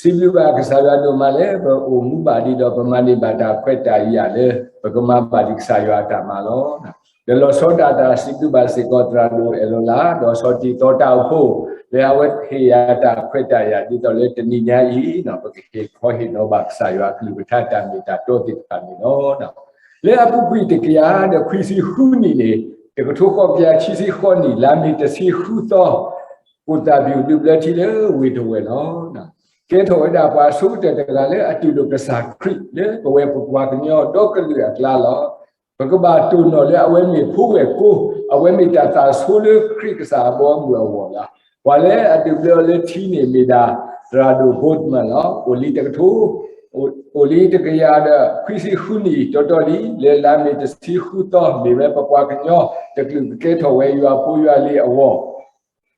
စံးဘျုးဘၣ်ကစၢ်ယွၤဒိၣ်မးလၢ ပအိၣ်မူဘၣ်ဒံးဒီး ပမၤန့ၢ်ဘၣ်တၢ်ခွဲးတၢ်ယာ်လၢ ပကမၤဘၣ်ဒံးကစၢ်ယွၤအတၢ်မၤလီၤ. ဒီးလီၤဆီဒၣ်တၢ် စံးဘျုးဘၣ်စ့ၢ်ကီးသရၣ်ဒိၣ်အဲၣ်လီၤလး ဒီးစီၤတံၤသီတၢ်အိၣ်ဖှိၣ် လၢအဝဲဟ့ၣ်ယၤတၢ်ခွဲးတၢ်ယာ် ဒ်သိးလၢတနံၤညါအံၤ ပကဟ့ၣ်ခီဟ့ၣ်နီၤဘၣ်ကစၢ်ယွၤအကလုၢ်ကထါတၢ်မ့ၢ်တၢ်တီသ့ၣ်တဖၣ်န့ၣ်လီၤ. လၢအပူၤကွံာ်တကယၤဒီးခွံဆံဃုနံၣ်န့ၣ် တကထိဃိးကယၤခံဆံဃိးနံၣ် လါမ့ၤတဆံဃုသီ ကိၣ်သၣ်ဖၠူၣ်ဒုးဘျၢထံလၢဝ့ၢ်တဝဲၢ်လီၤ. ကဲထီၣ်ဝဲဒၣ်ပှၤအဆိကတၢၢ်တဂၤလၢအတူၢ်လိာ်ကစၢ်ခရံာ်လၢပဝဲပပှၤကညီဒီကလုာ်အကျါလီၤ. ပကဘၣ်တိၢ်နီၣ်လၢအဝဲမ့ၢ်ဖိဝဲၢ်ကိ အဝဲမ့ၢ်တၢ်သးဆိလၢခရံာ်ကစၢ်အဘီအမုၢ်အဂီၢ်လီၤ. ပှၤလၢအဒုးဘျၢအီၤလၢထံန့ၣ်မ့ၢ်ဒၣ် သရၣ်ဒိၣ် Boatman လီၤ. အိၣ်လံတကထိ အိၣ်လံတကယၤဒီးခွံဆံဃုနံၣ်တီတီလံ လၢလါမ့ၤတဆံဃုသီ မ့ၢ်ဝဲပပှၤကညီတကလုာ်ကကဲထီၣ်ဝဲယွၤဖိယွၤလံၤအဂီၢ်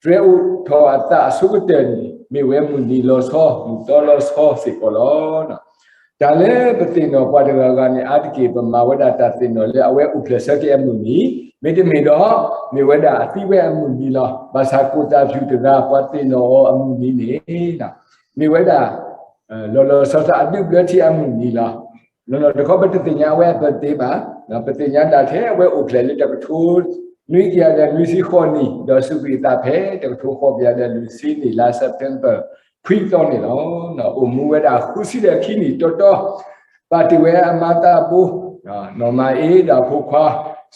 တြဲၤအိၣ်ထီၣ်အသးအဆိကတၢၢ်န့ၣ် မ့ၢ်ဝဲမုၢ်နံၤလီၤဆီ မုၢ်သီလီၤဆီစ့ၢ်ကီးလီၤ. တၢ်လၢပသ့ၣ်နီၣ်ပှၤတဂၤဂၤန့ၣ် အါတက့ၢ်ပမၤဝဲဒၣ်တၢ်သ့ၣ်နီၣ်လၢအဝဲအိၣ်ဖျဲၣ်ဆၢက့ၤအမုၢ်နံၤ, မ့တမ့ၢ်ဒီး မ့ၢ်ဝဲဒၣ်အသံဝဲအမုၢ်နံၤလီၤ. ဘၣ်ဆၣ်ကိၣ်သၣ်ဖၠူၣ်တဂၤ ပှၤသ့ၣ်နီၣ်အီၤအမုၢ်နံၤန့ၣ် မ့ၢ်ဝဲဒၣ် လီၤလီၤဆီဆီအဒုးဘျၢထံအမုၢ်နံၤလီၤ. နီၢ်နီၢ်တခီ ပတသ့ၣ်ညါအဝဲအပသ့ဘၣ်, ပသ့ၣ်ညါဒၣ်ထဲအဝဲအိၣ်ဖျဲၣ်လၢတကထိနွံကယၤဒီးနွံဆံဃိးနံၣ် ဒီးစူးကွံာ်အသးဖဲတကထိဃိးကယၤဒီးလွံၢ်ဆံနံၣ် လါ September ခွံသီန့ၣ်လီၤ. အိၣ်မူဝဲဒၣ်ဃုဆံဒီးခံနံၣ်တီတီ ပာ်တ့ၢ်ဝဲအမါသးဘိ နီၢ်မၤအ့ဒီးအဖိခွါ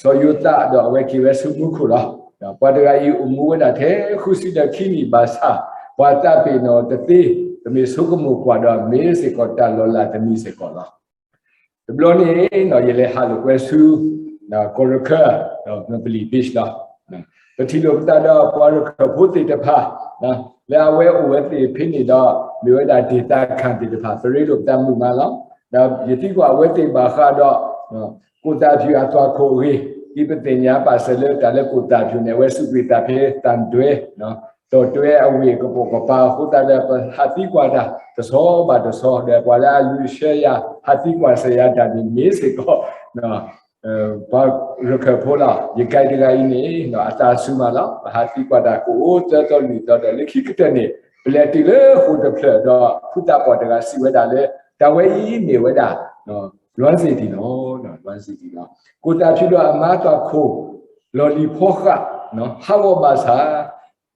စီၤယိၤသး ဒီးအဝဲက့ၤဝဲဆူမူခိၣ်လီၤ. ပှၤတဂၤအံၤအိၣ်မူဝဲဒၣ်ထဲဃုဆံဒီးခံနံၣ်ဘၣ်ဆၣ် ပှၤသးပ့ၤနီၣ်တသ့, ပမ့ၢ်ဆိကမိၣ်ကွၢ်ဒီးမ့ၢ်စ့ၢ်ကီးတၢ်လီၤလးတမံၤစ့ၢ်ကီးလီၤ. တဘျီန့ၣ် ယလဲၤဟးလိာ်ကွဲဆူ ကီၢ်ရခၢၣ် Ngambili Beach လီၤ. ပထံၣ်လိာ်ပသးဒီးပှၤရခၢၣ်ဖိသ့ၣ်တဖၣ် လၢအဝဲအိၣ်ဝဲသ့ၣ်ဖဲန့ၣ်ဒီး မ့ၢ်ဝဲဒၣ်ဒေသခံသ့ၣ်တဖၣ် ပရ့လိာ်ပသးမုာ်မးလီၤ. ဒီးယသံကွၢ်အဝဲသ့ၣ်ဘၣ်ဃးဒီး ကိၣ်သၣ်ဖၠူၣ်အသွၣ်ခိၣ်အဂ့ၢ်, ဒ်ပသ့ၣ်ညါပာ်စၢၤလၢတၢ်လၢကိၣ်သၣ်ဖၠူၣ်န့ၣ် အဝဲစူးကွံာ်သးဖဲသၣ်ဒွဲ သီၣ်တွဲအဝ့ၢ်ကပိာ်ကပၤအဃိသတးဒီး ပဟးသံကွၢ်တၢ်တဆီဘၣ်တဆီ ဒီးပှၤလၢအလူၤဆှၢယၤ ဟးသံကွၢ်စၢၤယၤတၢ်န့ၣ်မ့ၢ်စ့ၢ်ကီး ပှၤရခၢၣ်ဖိလီၤ. ယကဲတဂၤအံၤန့ၣ် အသးစူၤမးလီၤ. ပဟးသံကွၢ်တၢ်ကအိၣ်သၢသီလွံၢ်သီဒီး လၢခံကတၢၢ်န့ၣ် ပလဲၤတုၤလၢဃိာ်တဖျၢၣ်ဒီး ဖုသးပှၢ်တဂၤစံးဝဲဒၣ်လၢ တၢ်ဝဲအံၤမ့ၢ်ဝဲဒၣ် လွမ်းစေတီ လီၤ. လွမ်းစေတီ လီၤ. ကိၣ်သၣ်ဖၠူၣ်ဒီးအမါသွၣ်ခိၣ် လီၢ်လံၤဖီဃာ် ဟးဂီၤဘၣ်ဆၣ်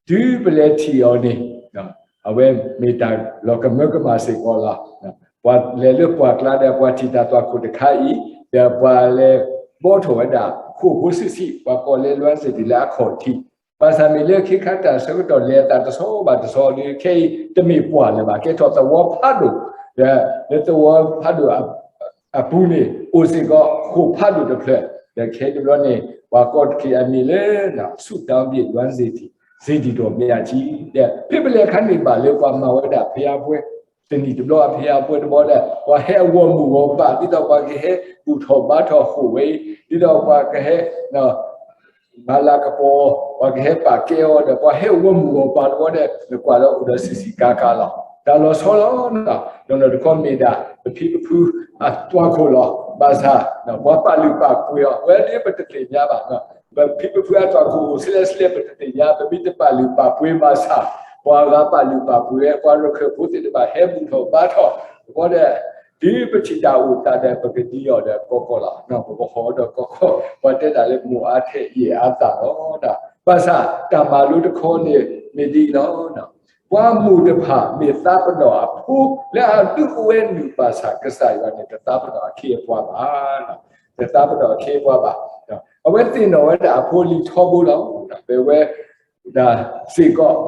တုၤပလဲၤထံၣ်အီၤန့ၣ် အဝဲမ့ၢ်တၢ်လီၤကမၢကမၣ်စ့ၢ်ကီးလီၤ. ပှၤလဲၤလၢပှၢ်ကျါဒီး ပှၤထံၣ်တၢ်သွၣ်ခိၣ်တခါအံၤ ဒီးပှၤလဲၤဘှီထီၣ်ဝဲဒၣ် ခိၣ်ဖိဆံးဆံး ပှၤကိးလၢလွမ်းစေတီ လၢအခီၣ်ထံး, ဘၣ်ဆၣ်မ့ၢ်လၢခ့ခါတၢ်ဆၢကတီၢ်လဲၤအသးတဆီဘၣ်တဆီဒီး ခဲအံၤတမ့ၢ်ပှၢ်လၢၤဘၣ် ကဲထီၣ်သဝီဖးဒိၣ်, ဒီးလၢသဝီဖးဒိၣ်အပူၤန့ၣ် အိၣ်စ့ၢ်ကီးခိၣ်ဖးဒိၣ်တဖျၢၣ်, ဒီးခဲတဘျီန့ၣ် ပှၤကိးတက့ၢ်အမံၤလၢ ဆူၣ်တၢ်ဘ့ၣ် လွမ်းစေတီ စေတီတော်မြတ်ကြီး ဒီး ဖဲပလဲၤခါန့ၣ်ဘၣ်လၢပှၤမၤဝဲဒၣ်ဖဲအပှဲၤ တနံၣ်တဘျီအဖဲအပှဲၤတဘျီဒီး ပှၤဟဲအဂီၢ်မုၢ်ဂီၢ်ပၢ် ဒ်သိးပှၤကဟဲဘူၣ်ထီၣ်ဘါထီၣ်ဃိာ်ဝဲအံၤ ဒ်သိးပှၤကဟဲ မၤလၤကပီၤ ပှၤကဟဲပာ်ကဲအီၤဒီး ပှၤဟဲအဂီၢ်မုၢ်ဂီၢ်ပၢ်တဘျီဒီး နကွၢ်လၢအိၣ်ဒီးဆံးဆံးကၤကၤလီၤ. တၢ်လီၤဆီလီၤ. နီၢ်နီၢ်တခီမ့ၢ်ဒၣ် ပဖံပဖုအသွၣ်ခိၣ်လီၤ. ဘၣ်ဆၣ် ပှၤပာ်လုၢ်ပာ်ပှ့ၤအီၤ ဝဲဒၣ်ပတသ့ၣ်ညါဘၣ်. ပဖံပဖုအသွၣ်ခိၣ်အိၣ်ဆဲးလဲးဆဲးလဲး ပတသ့ၣ်ညါ, ပမ့ၢ်တပာ်လုၢ်ပာ်ပှ့ၤဘၣ်ဆၣ် ပှၤဂၤပာ်လုၢ်ပာ်ပှ့ၤဝဲ ပှၤရခၢၣ်ဖိသ့ၣ်တဖၣ်ဟဲဘူၣ်ထီၣ်ဘါထီၣ် တဘျီဒီး တုၤပထံၣ်တၢ်အိၣ်သးဒီး ပကဒံအီၤဒီးကီကီလီၤ. ပကဟီၣ်ဒီးကီကီ, ပှၤတဲဒၣ်လၢမိၢ်အါထဲအံၤအါသၣ်လီၤ. ဘၣ်ဆၣ်တၢ်မၤလိတခီန့ၣ် မ့ၢ်ဒ်အံၤလီၤ. ပှၤမိၢ်တဖၣ်မ့ၢ်သးပ့ၤနီၣ်အဖိ လၢအဒုးအိၣ်ဝဲနုာ်ဘၣ်ဆၣ် ကစၢ်ယွၤန့ၣ် တသးပ့ၤနီၣ်အခ့အပှၤဘၣ်. တသးပ့ၤနီၣ်အခ့အပှၤဘၣ်. အဝဲသ့ၣ်နီၣ်ဝဲဒၣ်အဖိလံာ်ထီဘိလီၤ. ပဝဲဒၣ်စ့ၢ်ကီး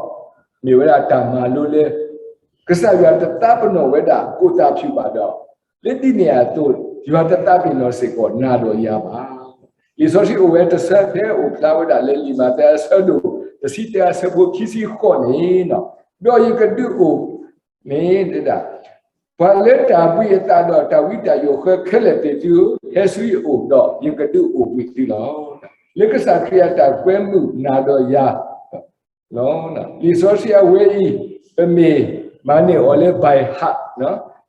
မ့ၢ်ဝဲဒၣ်တၢ်မၤလိလၢ ကစၢ်ယွၤတသးပ့ၤနီၣ်ဝဲဒၣ်ကိၣ်သၣ်ဖၠူၣ်ဘၣ်ဒီး လၢဒ်န့ၣ်အသိး ယွၤတသးပ့ၤနီၣ်စ့ၢ်ကီးနၤဒီးယၤဘၣ်. လံာ်စီဆှံအိၣ်ဝဲတဆၢဖဲအိၣ်ဖျါဝဲဒၣ်လၢလံာ်မးသဲအဆၢဒိၣ်တဆံတၢအဆၢဖိခံဆံဃိးန့ၣ်, ဒီးယကဒုးအိၣ် မ့ၢ်ဒၣ် ပှၤလၢတၢ်ဘှံးအသးဒီးတၢ်ဝံတၢ်ယိးဃၢခဲလၢာ်သ့ၣ်သုဧၢ, ဟဲဆူယအိၣ်ဒီးယကဒုးအိၣ်ဘှံးသုလီၤ. လၢကစၢ်ခရံာ်အတၢ်ကွဲမုာ်နၤဒီးယၤ လီၤ. လံာ်စီဆှံအဝဲအံၤ ပမ့ၢ်မၤန့ၢ်အီၤလၢ by heart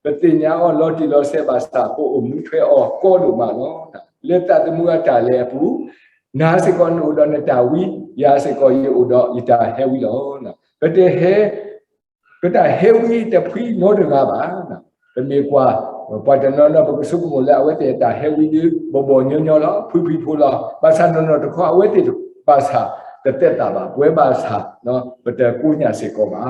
ပသ့ၣ်ညါအီၤလီၤတံၢ်လီၤဆဲးဘၣ်ဆၣ် ပအိၣ်မူထွဲအီၤကီဒိၣ်မးလီၤ. လၢသးသမူအတၢ်လဲၤအပူၤ, နၤစ့ၢ်ကီးနအိၣ်ဒီးနတၢ်ဝံ, ယၤစ့ၢ်ကီးယအိၣ်ဒီးယတၢ်ဟဲဝံလီၤ. ပတဟဲ ပတၢ်ဟဲဝံတဖှံနီတဂၤဘၣ်. ပမ့ၢ်ကွၢ် ပှၤတနီၤနီၤ ပကဆိကမိၣ်လၢအဝဲသ့ၣ်အတၢ်ဟဲဝံဒုး ဘီၣ်ဘီၣ်ညီညီလီၤ, ဖှံဖှံဖိလီၤ. ဘၣ်ဆၣ်နီၢ်နီၢ်တခီအဝဲသ့ၣ်ဘၣ်ဆၣ် တသက်သာဘၣ်, ပဝဲဘၣ်ဆၣ် ပတကိညၣ်စ့ၢ်ကီးဘၣ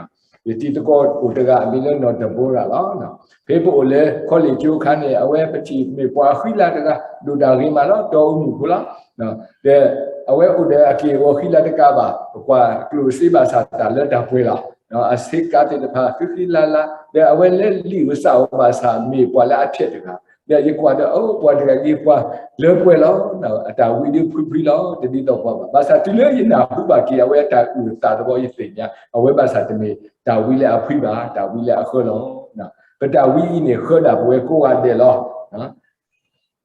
်. ယတံၤသကိးအိၣ်တဂၤအမံၤလၢနီၢ်တဘိရၤလီၤ. ဖဲပအိၣ်လၢခီလ့ၣ်ကၠိအခါန့ၣ် အဝဲပထံၣ်မ့ၢ်ပှၤဃံလၤတဂၤ ဒိၣ်တၢ်ဂ့ၤမးလီၤ, တီအူမုၣ်ဖိလီၤ. ဒီးအဝဲအိၣ်ဒီးအက့ၢ်အဂီၤဃံလၤတကးဘၣ်, ပကွၢ်ကျိၣ်စ့ဘၣ်ဆၣ်တၢ်လၢတၢ်ပှဲၤလီၤ. အဆ့ကၤသ့ၣ်တဖၣ် ဃံဃံလၤလၤ, ဒီးအဝဲလၢလံာ်ဧိၤသးဧိၤဘၣ်ဆၣ် မ့ၢ်ပှၤလၢအဖျဲးတဂၤ, ဒီးယကွၢ်ဒီး အိ ပှၤတဂၤအံၤပှၤလၢပှဲၤလီၤ. အတၢ်ဝံဒုးဖှံဖှံလီၤ, တဒ်သိးပှၤဘၣ်. ဘၣ်ဆၣ်တုၤလၢယနၢ်ဟူဘၣ်က့ၤ အဝဲအတၢ်အုၣ်အသးတဘျီ ယသ့ၣ်ညါ အဝဲဘၣ်ဆၣ်တမ့ၢ်တၢ်ဝံလၢအဖှံဘၣ်, တၢ်ဝံလၢအဃၢလီၤ. ပတၢ်ဝံအံၤန့ၣ် ဃၢဒၣ်ပဝဲကိးဂၤဒဲးလီၤ.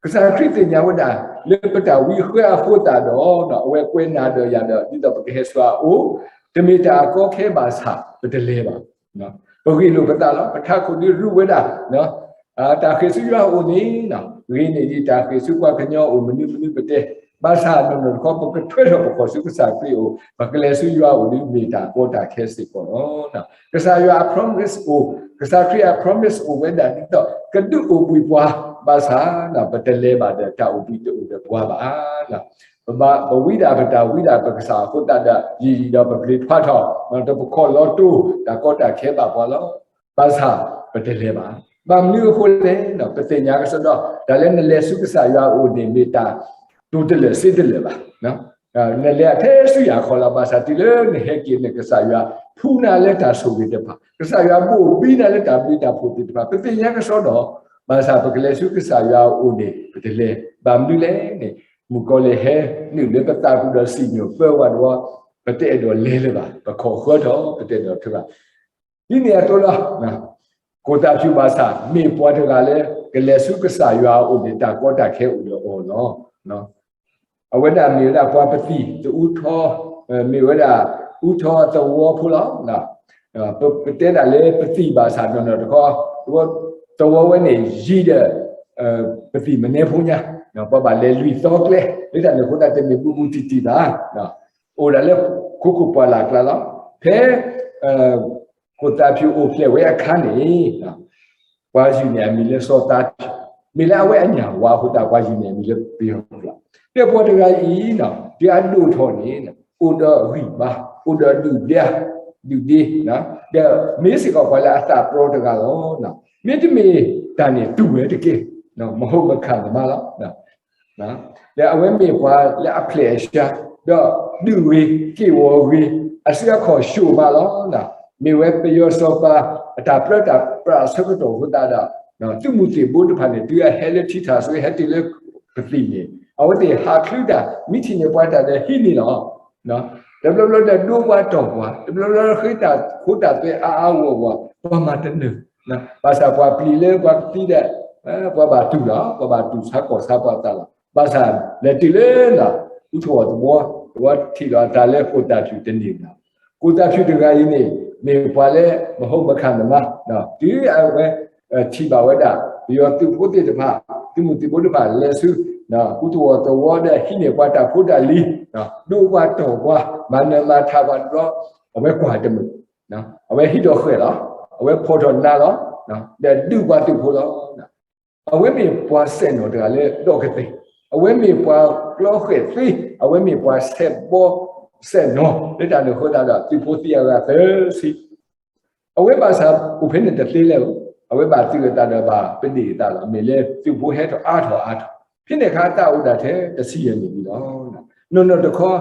ကစၢ်ခရံာ်သ့ၣ်ညါဝဲဒၣ် လၢပတၢ်ဝံဃၢအဃိသတးဒီး အဝဲကွဲးနၤဒီးယၤဒီး ဒ်သိးပကဟဲဆှၢအအိၣ်, တမ့ၢ်တၢ်အကီခဲဘၣ်ဆၣ် ပတလဲၤဘၣ်. ပဂ့ၢ်လိာ်ပသးလီၤ. ပထးခိၣ်ဒုးရူးဝဲဒၣ် တၢ်ဃ့ၢ်ဆူယွၤအအိၣ်န့ၣ်, ဂ့ၤန့ၢ်ဒံးတၢ်ဃ့ၢ်ဆူပှၤကညီအအိၣ် မနုၤမနုၤပတဲ, ဘၣ်ဆၣ်နီၢ်နီၢ်တခီ ပကထွဲထီၣ်ပခီၣ်ဆူကစၢ်ခရံာ်အအိၣ်, ပကလဲၤဆူယွၤအအိၣ်ဒုး မ့ၢ်တၢ်ကီတၢ်ခဲစ့ၢ်ကီးလီၤ. ကစၢ်ယွၤအ promise အိၣ်, ကစၢ်ခရံာ်အ promise အိၣ်ဝဲဒၣ်ဒ်သိး ကဒုးအိၣ်ဘှံးပှၤ, ဘၣ်ဆၣ် ပတလဲၤဘၣ်ဒီးတၢ်အိၣ်ဘှံးတအိၣ်ဒီးပှၤဘၣ်. ပဘၣ်ပဝံဒၣ်ပတၢ်ဝံဒၣ်ပကစၢ်အဃိသတးဒီး ယံာ်ယံာ်ဒီးပပျံၤဖးထီၣ်, ဒီးပခီၣ်လီၤတိၢ်တၢ်ကီတၢ်ခဲဘၣ်ပှၤလီၤ. ဘၣ်ဆၣ် ပတလဲၤဘၣ်. ဘၣ်မနုၤအဃိလဲၣ်, ပသ့ၣ်ညါကစီဒီး တၢ်လၢနလဲၤဆူကစၢ်ယွၤအအိၣ်န့ၣ် မ့ၢ်တၢ်တိာ်တလၢာ်စ့တလၢာ်ဘၣ်. နလဲၤအထဲဆူယၤခီလီၤ. ဘၣ်ဆၣ်တုၤလၢနဟဲက့ၤန့ၣ် ကစၢ်ယွၤဖှူနၤလၢတၢ်ဆိၣ်ဂ့ၤတဖၣ်, ကစၢ်ယွၤဘိၣ်ဘံနၤလၢတၢ်ဘျုးတၢ်ဖှိၣ်သ့ၣ်တဖၣ် ပသ့ၣ်ညါကစီဒီး, ဘၣ်ဆၣ်ပကလဲၤဆူကစၢ်ယွၤအအိၣ်န့ၣ် ပတလဲၤ. ဘၣ်မနုၤလဲၣ်န့ၣ်, မုၣ်ကီၤလံၢ်ဟဲနုာ်လၢပသးပူၤဒီးစံၣ်ညီၣ်ပၢဝဲဒီး ပတအဲၣ်ဒိးလဲၤလၢၤဘၣ်, ပခီၣ်ဃၢထီၣ် ပတအဲၣ်ဒိးထုးဘၣ်. ဒ်န့ၣ်အသိးလီၤ. ကိၣ်သးဖၠူၣ်ဘၣ်ဆၣ် မ့ၢ်ပှၤတဂၤလၢ ကလဲၤဆူကစၢ်ယွၤအအိၣ်န့ၣ် တၢ်ကီတၢ်ခဲအိၣ်ဒီးအီၤလီၤ. အဝဲဒၣ်မ့ၢ်ဝဲဒၣ်ပှၤပသံၣ်တအူထီ, မ့ၢ်ဝဲဒၣ်အူထီသဝီဖိလီၤ. ပတဲဒၣ်လၢပသံၣ်ဘၣ်ဆၣ်နီၢ်နီၢ်တခီ, သဝီဝဲန့ၣ်ယံၤဒီး ပသံၣ်မနုၤဖိညါ, ပှၤဘၣ်လဲၤလွံၢ်သီကျဲ, လၢတၢ်န့ၣ်အဃိသတး တမ့ၢ်ဘူးဘူးတံၢ်တံၢ်ဘၣ်. အိၣ်ဒၣ်လၢခိခိၣ်ပှၢ်လၢ်ကျါလီၤ. ဖဲ ကိၣ်သးဖၠူၣ်အိၣ်ဖျဲၣ်ဝဲအခါန့ၣ်, ပှၤယုၢ်န့ၢ်အမံၤလၢစီၤသးဖၠူၣ်, မ့ၢ်လၢအဝဲအညၣ်ဝါအဃိသတး ပှၤယုၢ်န့ၢ်အမံၤလၢပယီၤကျိာ်, ဒီးပှၤတဂၤအံၤ ဒ်အဒိၣ်ထီၣ်န့ၣ် အိၣ်ဒီးဂံၢ်ဘါ, အိၣ်ဒီးဒုၣ်ဒါ, ဒုၣ်ဒ့, ဒီးမ့ၢ်စ့ၢ်ကီးပှၤလၢအသးပျီတဂၤလီၤ. မ့တမ့ၢ်တၢ်န့ၣ် တူၢ်ဝဲတက့ၢ်, မဟုတ်မခံသမားလီၤ. ဒီးအဝဲမ့ၢ်ပှၤလၢအဖျဲၣ်အဆှါ, ဒီးဒုးဂ့ၤက့ၢ်ဂီၤဂ့ၤ, အစုအခီၣ်ဆူၣ်မးလီၤ. မ့ၢ်ဝဲပယီၤစီၤပၤအတၢ်ပၢတၢ်ပြးအဆၢကတီၢ်အဃိသတးဒီး, သုးမုၢ်သံၣ်ဘိတဖၣ်န့ၣ် တုၤအဟဲလၢထံထၣ်စွ့ ဟဲတုၤလၢပသံၣ်န့ၣ်, အဝဲသ့ၣ်ဟးချုးတၢ် မ့ၢ်ထံၣ်န့ၢ်ပှၤတၢ်ဒီးဟံးန့ၢ်လီၤ. တဘျီဘျီဒီးဒိပှၤတီၢ်ပှၤ, တဘျီဘျီဒီးဃ့တၢ်ဖိတၢ်သွဲအါအါဂီၢ်ဂီၢ်, ပှၤမၤတနၢၤ, ဘၣ်ဆၣ်ပှၤပျံၤလၢပှၤကသံဒီး ပှၤဘၣ်တူၢ်လီၤ, ပှၤဘၣ်တူၢ်ဆါကီၢ်ဆါပှၤသးလီၤ. ဘၣ်ဆၣ်လဲၤတုၤလၢ အူထီၣ်သဝီ, သဝီထံၣ်လီၤအသးလၢကိၣ်သးဖၠူၣ်တန့ၢ်ဘၣ်. ကိၣ်သးဖၠူၣ်တဂၤအံၤန့ၣ် မ့ၢ်ပှၤလၢ မဟုတ်မခံသမား, တုၤအဝဲ ထံၣ်ဘၣ်ဝဲဒၣ် ပယီၤသုးဖိသ့ၣ်တဖၣ်, သုးမုၢ်သံၣ်ဘိတဖၣ်လဲၤဆူ အူထီၣ်သဝီဒီးဟံးန့ၢ်ပှၤတၢ်ဖိတၢ်လံၤ, ဒိပှၤတီၢ်ပှၤ, မၤနၢၤမၤထးပှၤတဘျီ, အဝဲကွၢ်တမုာ်, အဝဲဟံးထီၣ်ဃဲၣ်လီၤ, အဝဲဖီၣ်ထီၣ်နးလီၤ, ဒီးဒုးပှၤသုးဖိလီၤ. အဝဲမ့ၢ်ပှၤစဲၣ်နီၤတဂၤလၢဒီးကသ့ၣ်, အဝဲမ့ၢ်ပှၤကျီဃဲၣ်သ့, အဝဲမ့ၢ်ပှၤဆဲးဘီစဲၣ်နီၤ, လၢတၢ်န့ၣ်အဃိသတးဒီး သုးဖိသံအဂၤသၢဆံ, အဝဲဘၣ်ဆၣ်အိၣ်ဖဲန့ၣ်တသ့လၢၤ, အဝဲဘၣ်သုးအသးဒီးဘၣ်ပဒ့ၣ်အသးလီၤ. မ့ၢ်လၢသုးဖိဟဲထီၣ်အါထီၣ်အါထီၣ်, ဖဲန့ၣ်အခါအသးအိၣ်ဒၣ်ထဲတဆံယဲၢ်နံၣ်လံလီၤ. နီၢ်နီၢ်တခီ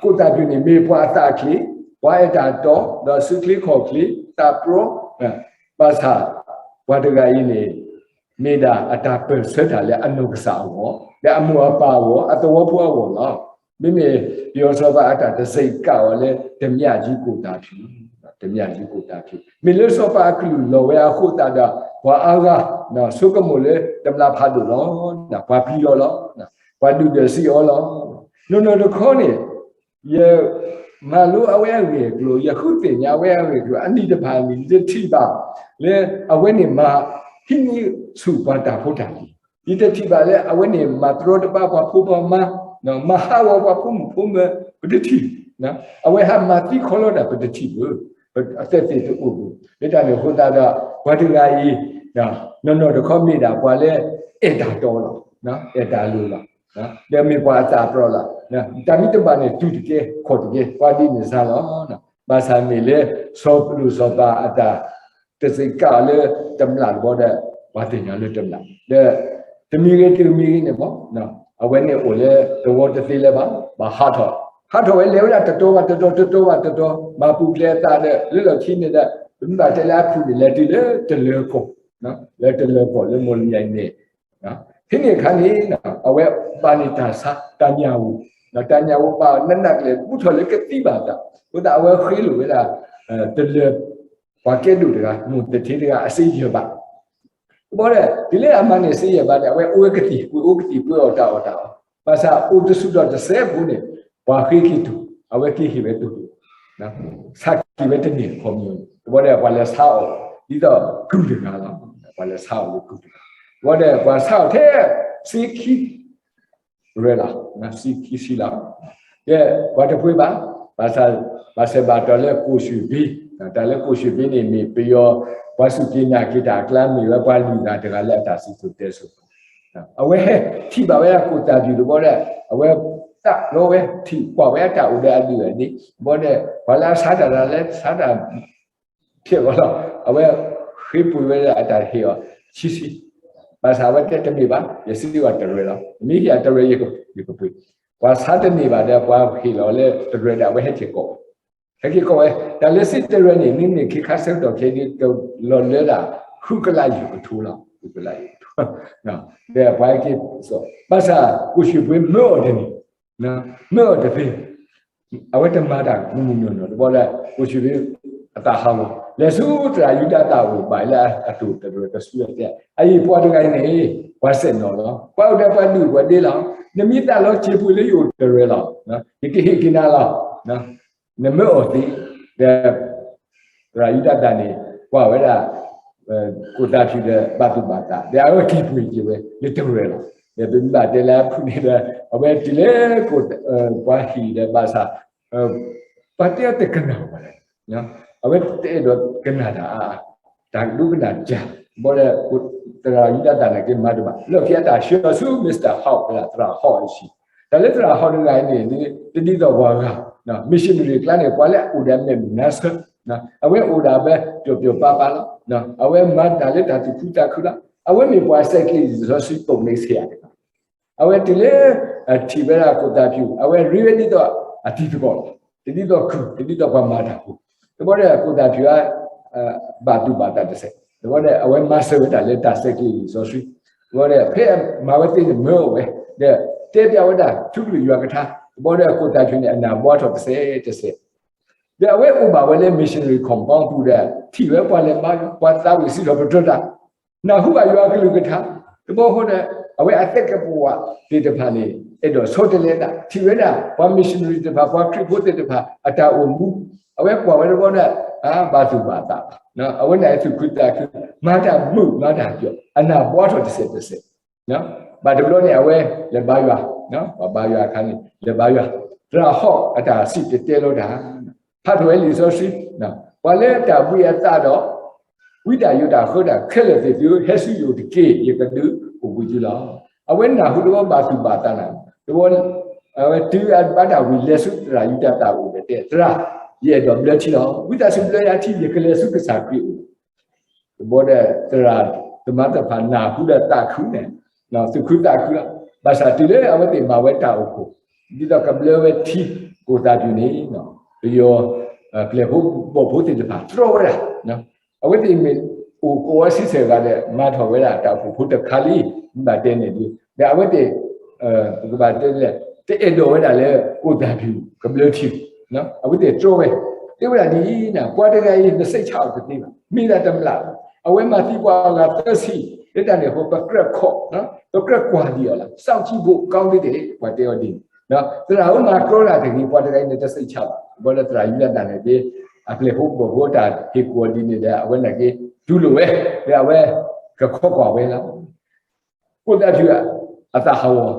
ကိၣ်သးဖၠူၣ်န့ၣ် မ့ၢ်ပှၤအသးအချ့, ပှၤအဲၣ်တၢ်တီ, ဒီးစုချ့ခီၣ်ချ့, သးပျီ, ဘၣ်ဆၣ် ပှၤတဂၤအံၤန့ၣ် မ့ၢ်ဒၣ်အတၢ်ပၢၢ်ဆၢတၢ်လၢအနီၢ်ကစၢ်အဂီၢ်, လၢအမိၢ်အပၢ်အဂီၢ်, အသဝီဖိအဂီၢ်လီၤ. မ့မ့ၢ်ပယီၤစီၤပၤအတၢ်တစဲးကးအီၤလၢ ဓမြကြီးကိုသာဖြူ, ဓမြကြီးကိုသာဖြူ, မ့ၢ်လၢစီၤပၤအကလုၢ်လီၤဝဲအဃိသတးဒီး ပှၤအါဂၤ ဆိကမိၣ်လၢတမျၢ်ဖးဒိၣ်လီၤ, ပှၤပျံၤအီၤလီၤ, ပှၤဒုၣ်ဒွဲၣ်စံးအီၤလီၤ. နီၢ်နီၢ်တခီန့ၣ် ယမၤလိအဝဲအဂ့ၢ်အကျိၤ, ယဃုသ့ၣ်ညါအဝဲအဂ့ၢ်အကျိၤ, အနံၣ်တဖၣ်န့ၣ် ယတထံၣ်ဘၣ်လၢ အဝဲန့ၣ်မၤဟံးန့ၢ်ဆူၣ်ပှၤတၢ်ဖိတၢ်လံၤ, ယတထံၣ်ဘၣ်လၢအဝဲန့ၣ်မၤတရီတပါပှၤဖိပှၤမါ, မၤဟးဂီၤပှၤဖိမုၣ်ဖိမၢၤ, ပတထံၣ်, အဝဲဟးမၤသံခီလီၤတၢ် ပတထံၣ်ဘၣ်. အသက်သေတအိၣ်ဘၣ်. လၢတၢ်န့ၣ်အဃိသတးဒီး ပှၤတဂၤအံၤ နီၢ်နီၢ်တခီမ့ၢ်ဒၣ်ပှၤလၢအဲၣ်တၢ်တီလီၤ, အဲၣ်တၢ်လိၤလီၤ, ဒီးမ့ၢ်ပှၤအသးအပြၢလီၤ. တၢ်မ့ၢ်တဘၣ်န့ၣ် တူၢ်တကဲ ခီၣ်တကဲ ပှၤဒ်န့ၣ်စါလီၤ. ဘၣ်ဆၣ်မ့ၢ်လၢ စီၤပလိၣ်စီၤပၤအတၢ် တစ့းကးအီၤလၢတမျၢ်တဘျီဒီး ပှၤသ့ၣ်ညါလၢတမျၢ် ဒီး တမံၤဂ့ၤတမံၤဂ့ၤန့ၣ်မ့ၢ် အဝဲန့ၣ်အိၣ်လၢသဝီတသ့လၢၤဘၣ်, ဘၣ်ဟးထီၣ်, ဟးထီၣ်ဝဲလဲၤဝဲဒၣ်တတီၤဘၣ်တတီၤ တတီၤဘၣ်တတီၤ မၤပူၤဖျဲးအသးဒီး လၢလီၢ်ခံန့ၣ်ဒီး ပမ့ၢ်ဘၣ်တဲလၢအဖုၣ်န့ၣ် လဲၤတုၤလၢတလၢၤကီၢ်, လၢတလၢၤကီၢ်လၢမိၢ်လယါအံၤန့ၣ် ဖဲန့ၣ်အခါန့ၣ် အဝဲဘၣ်န့ၢ်တၢ်ဆါ တၢ်ညၣ်ဧိၤ, ဒီးတၢ်ညၣ်ဧိၤဘၣ်နးနးကလဲာ် ဘူးထီၣ်လၢကသံဘၣ်တၢ်, အဃိသတးအဝဲဃ့လိာ်ဝဲဒၣ် တလၢၤ ပှၤကဲဒိၣ်တဂၤ မိၢ်သထ့တဂၤ အစ့ယဲၢ်ဘး တဘျီဒီး တုၤလၢအမၤန့ၢ်စ့ယဲၢ်ဘးန့ၣ် အဝဲအိၣ်ဝဲကသံၣ် ကွံာ်အိၣ်ကသံၣ် ကွံာ်အီၣ်တၢ်အီၣ်တၢ်အီ, ဘၣ်ဆၣ်အိၣ်တဆူၣ်ဒီးတစဲးဖိန့ၣ် ပှၤဃ့က့ၤတူၢ် အဝဲက့ၤဟ့ၣ်ဝဲတူၢ် ဆါက့ၤဝဲတန့ၢ်တခီပညီန့ၣ် တဘျီဒီးပှၤလဲၤဆါအီၣ် ဒ်သိးကုၢ်တဂၤလီၤ. ပှၤလဲၤဆါအီၣ်လၢကုၢ်တဂၤ တဘျီဒီးပှၤဆါအီၣ်ထဲ စ့ခံ ရဲလီၤ, စ့ခံဆံလီၤ. ကဲ ပှၤတပှ့ၤဘၣ်, ဘၣ်ဆၣ် ဘၣ်ဆၣ်ဘၣ်တီၢ်လၢကိၣ်ၡ့ၣ်ဘ့, တၢ်လၢကိၣ်ၡ့ၣ်ဘ့န့ၣ် မ့ၢ်ပယီၤ ပှၤစူၢ်က့ၤနာ်က့ၤတၢ်အကျါ မ့ၢ်ဝဲပှၤလုၢ်တၢ်တဂၤလၢအတၢ်စံၣ်စိၤတဲစိၤ, အဝဲထံၣ်ဘၣ်ဝဲဒၣ်ကိၣ်သၣ်ဖၠူၣ်တဘျီဒီး အဝဲသးလီဝဲ ထံၣ်ကွၢ်ဝဲအတၢ်အိၣ်ဒီးအဒုၣ်အဒါန့ၣ် တဘျီဒီး ပှၤလၢအဆါတၢ်တဂၤလၢဆါတၢ် ဖျဲၣ်အီၤလီၤ. အဝဲဃ့ပှ့ၤဝဲဒၣ်အတၢ်ဟ့ၣ်အီၤ ဆံဆံ, ဘၣ်ဆၣ်အဝဲတဲတမ့ၢ်ဘၣ်, ယစ့အီၤတရၢလီၤ. မ့ၢ်ဟ့ၣ်အတရၢ ယကပှ့ၤ, ပှၤဆါတန့ၢ်ဘၣ်ဒီး ပှၤဟ့ၣ်လီၤလၢတရၢဒီး အဝဲဟဲက့ၤကိးဝဲ, ဟဲက့ၤကိးဝဲ, တၢ်လၢစ့တရၢန့ၣ် မ့မ့ၢ်ခ့ခါဆၢကတီၢ်ခဲအံၤ ကလီၤလၢဒၣ် ဃုကလးယဲၢ်ကထိလီၤ, ဃုကလးယဲၢ်ကထိ, ဒီးပှၤဟဲက့ၤစိာ်, ဘၣ်ဆၣ် ကိၣ်ၡ့ၣ်ဘ့မၢအီၤတန့ၢ်, မၢအီၤတသ့ အဝဲတမၤတၢ်မုၢ်မုၢ်နီၢ်နီၢ် တဘျီဒီး ကိၣ်ၡ့ၣ်ဘ့ အသးဟးဂီၤ လဲၤဆူသရၣ်ယူဒၤသၣ်အိၣ် ဘၣ်လၢအတိၢ်တရၢကဆူအတဲ, အအံၤပှၤတဂၤအံၤန့ၣ် ပှၤစဲၣ်နီၤလီၤ, ပှၤအိၣ်ဒီးပှၤဒုၣ်ပှၤဒ့လီၤ, နမ့ၢ်သးလီၤစ့ပှ့ၤလၢယအိၣ်တရၢလီၤ, ယကဟ့ၣ်က့ၤနၤလီၤ, နမၢအီၤသ့, ဒီး သရၣ်ယူဒၤသၣ်န့ၣ် ကွၢ်ဝဲဒၣ် ကိၣ်သၣ်ဖၠူၣ်ဒီးဘၣ်သူၣ်ဘၣ်သး ဒီးအဝဲက့ၤပှ့ၤက့ၤဝဲ လၢတရၢလီၤ. ဒီးပမ့ၢ်ဘၣ်တဲလၢအဖုၣ်န့ၣ်ဒီး အဝဲတုၤလၢ ပှၤဟ့ၣ်ဒီးဘၣ်ဆၣ် ပှၤတဲအီၤတကနၣ်ဘၣ်လဲၣ်, အဝဲတအဲၣ်ဒိးကနၣ်တၢ်အါအါ, တၢ်ဒိကနၣ်တၢ်, ဘၣ်ဒီး သရၣ်ယူဒၤသၣ်န့ၣ်က့ၤမၤတဘၣ် လီၢ်ခံအတၢ်ဆှၢဆူ Mister Hogg ဝဲဒၣ် သရၣ် Hogg အဆံး, တၢ်လၢသရၣ် Hogg တဂၤအံၤန့ၣ် တဒ်သိးပှၤဂၤ missionary အကျါန့ၣ် ပှၤလၢအအိၣ်ဒီးအမဲာ်နါဆၢ, အဝဲအိၣ်ဒၣ်ဖဲပျီၣ်ပျီၣ်ပၤပၤလီၤ, အဝဲမၤတၢ်လၢတၢ်သူၣ်ခုသးခုလီၤ, အဝဲမ့ၢ်ပှၤစဲးကျိးလံာ်စီဆှံပိာ်မုၣ်ဆဲးဧါတဂၤ အဝဲတုၤလၢ ထံၣ်ဝဲဒၣ်ကိၣ်သၣ်ဖၠူၣ် အဝဲရ့ဝဲဒ်သိးအတံၤသကိးလီၤ, တဒ်သိးခုၣ် တဒ်သိးပှၤမၤတၢ်ဖိ, တဘျီဒီးကိၣ်သၣ်ဖၠူၣ်ဧါ ဘၣ်သူၣ်ဘၣ်သးတစဲး, တဘျီဒီးအဝဲမၤစၢၤဝဲဒၣ်လၢတၢ်စဲးကျိးလံာ်စီဆှံ, တဘျီဒီးဖဲမၤဝဲသ့န့ၣ်မၢအီၤဝဲ, ဒီးတဲပျးဝဲဒၣ်ထူကလုာ်ယွၤကထါ, တဘျီဒီးကိၣ်သၣ်ဖၠူၣ်န့ၣ် အနၢ်ဘှါထီၣ်တစဲးတစဲး ဒီးအဝဲအိၣ်ဘၣ်ဝဲလၢ missionary compound ပူၤဒီး ထံၣ်ဝဲပှၤလဲၤဘါယွၤ ပှၤသးဝံၣ်စံးထီၣ်ပတြၢၤတၢ်, နၢ်ဟူဘၣ်ယွၤအကလုၢ်ကထါ, တဘျီဃီဒီး အဝဲအသက်ကပဝးသ့ၣ်တဖၣ်န့ၣ် အဲၣ်ဒိးဆီတလဲအသး ထံၣ်ဝဲဒၣ် ပှၤ missionary သ့ၣ်တဖၣ် ပှၤခရံာ်ဖိသ့ၣ်တဖၣ် အတၢ်အိၣ်မူ, အဝဲကွၢ်ဝဲတဘျီဒီး အဘၣ်သူၣ်ဘၣ်သး, အဝဲန့ၣ်သူၣ်ခုသးခု, မၤတၢ်မုာ်မၤတၢ်ပျီၣ် အနၢ်ဘှါထီၣ်တစဲးတစဲး ဘၣ်တဘျီန့ၣ် အဝဲလဲၤဘါယွၤ, ပှၤဘါယွၤအခါန့ၣ် လဲၤဘါယွၤ, သရၣ် Hogg အတၢ်စံၣ်တဲၤတဲလီၤတၢ်, ဖးထီၣ်ဝဲလံာ်စီဆှံ, ပှၤလၢတၢ်ဘှံးအသးဒီး ဝံတၢ်ယိးတၢ်ဃၢတၢ်ခဲလၢာ်သ့ၣ်သုဧၢ, ဟဲဆူယအိၣ်တက့ၢ်, ယကဒုးအိၣ်ဘှံးသုလီၤ. အဝဲနၢ်ဟူတဘျီဘၣ်သူၣ်ဘၣ်သးနၤ, တဘျီ အဝဲတုၤအဘါတၢ်ဝံၤ လဲၤဆူသရၣ်ယူဒၤသၣ်အိၣ်ဒီးတဲ, သရၣ်, ယအဲၣ်ဒိးဘျၢထံလီၤ. ဝံသးစူၤဘျၢယၤထံ ယကလဲၤဆူကစၢ်ခရံာ်အိၣ် တဘျီဒီး သရၣ်သမါသ့ၣ်တဖၣ်နၢ်ဟူဒီးသးခုန့ၣ်, သူၣ်ခုသးခုလီၤ. ဘၣ်ဆၣ်တုၤလၢအဝဲသ့ၣ်မၤဝဲတၢ်အိၣ်ဖှိၣ်, ဒ်သိးကဘျၢဝဲထံကိၣ်သၣ်ဖၠူၣ်န့ၣ်, ပယီၤ ပျဲၢ်ဖိဘီၣ်ဖိသ့ၣ်တဖၣ် တြီဝဲဒၣ်, အဝဲသ့ၣ်မ့ၢ်အိၣ်ကိးဝဲဆံဆဲၣ်ဂၤဒီး မၤထီၣ်ဝဲဒၣ်တၢ်အိၣ်ဖှိၣ်ဖိတခါလံ, ဘၣ်တဲန့ၣ်ဒ်, ဒီးအဝဲသ့ၣ် ပကဘၣ်တဲလဲၣ်, တအဲၣ်ဒိးဝဲဒၣ်လၢကိၣ်သၣ်ဖၠူၣ်ကဘျၢထံ, အဝဲသ့ၣ်တြီဝဲ, တဲဝဲဒၣ်ဒ်အံၤန့ၣ်, ပှၤတဂၤအံၤ နစိတ်ချအီၤတသ့ဘၣ်, မ့ၢ်ဒၣ်တမျၢ်, အဝဲမၤသံပှၤအဂၤသၢဆံ, လၢတၢ်န့ၣ်အဃိ ပကြၢးခိး, ပကြၢးကွၢ်ဒံးအီၤလီၤ, စောင့်ကြည့်ဖို့ကောင်းသေးတယ်, ပှၤတဲအီၤဒ်န့ၣ်, သရၣ်ဧၢ မၤတြီတၢ်တဂ့ၤ, ပှၤတဂၤအံၤန့ၣ် တစိတ်ချဘၣ်, ဘၣ်ဒီးသရၣ်ယူဒၤသၣ်န့ၣ်က့ၤ, အပျဲၢ်ဖိဘီၣ်ဖိတၢ်ဟ့ၣ်ကူၣ်အီၤဒ်န့ၣ်ဒီး အဝဲန့ၣ်က့ၤ တူၢ်လိာ်ဝဲ, ဒီးအဝဲကခိးကွၢ်ဝဲလီၤ. ကိၣ်သၣ်ဖၠူၣ် အသးဟးဂီၤ,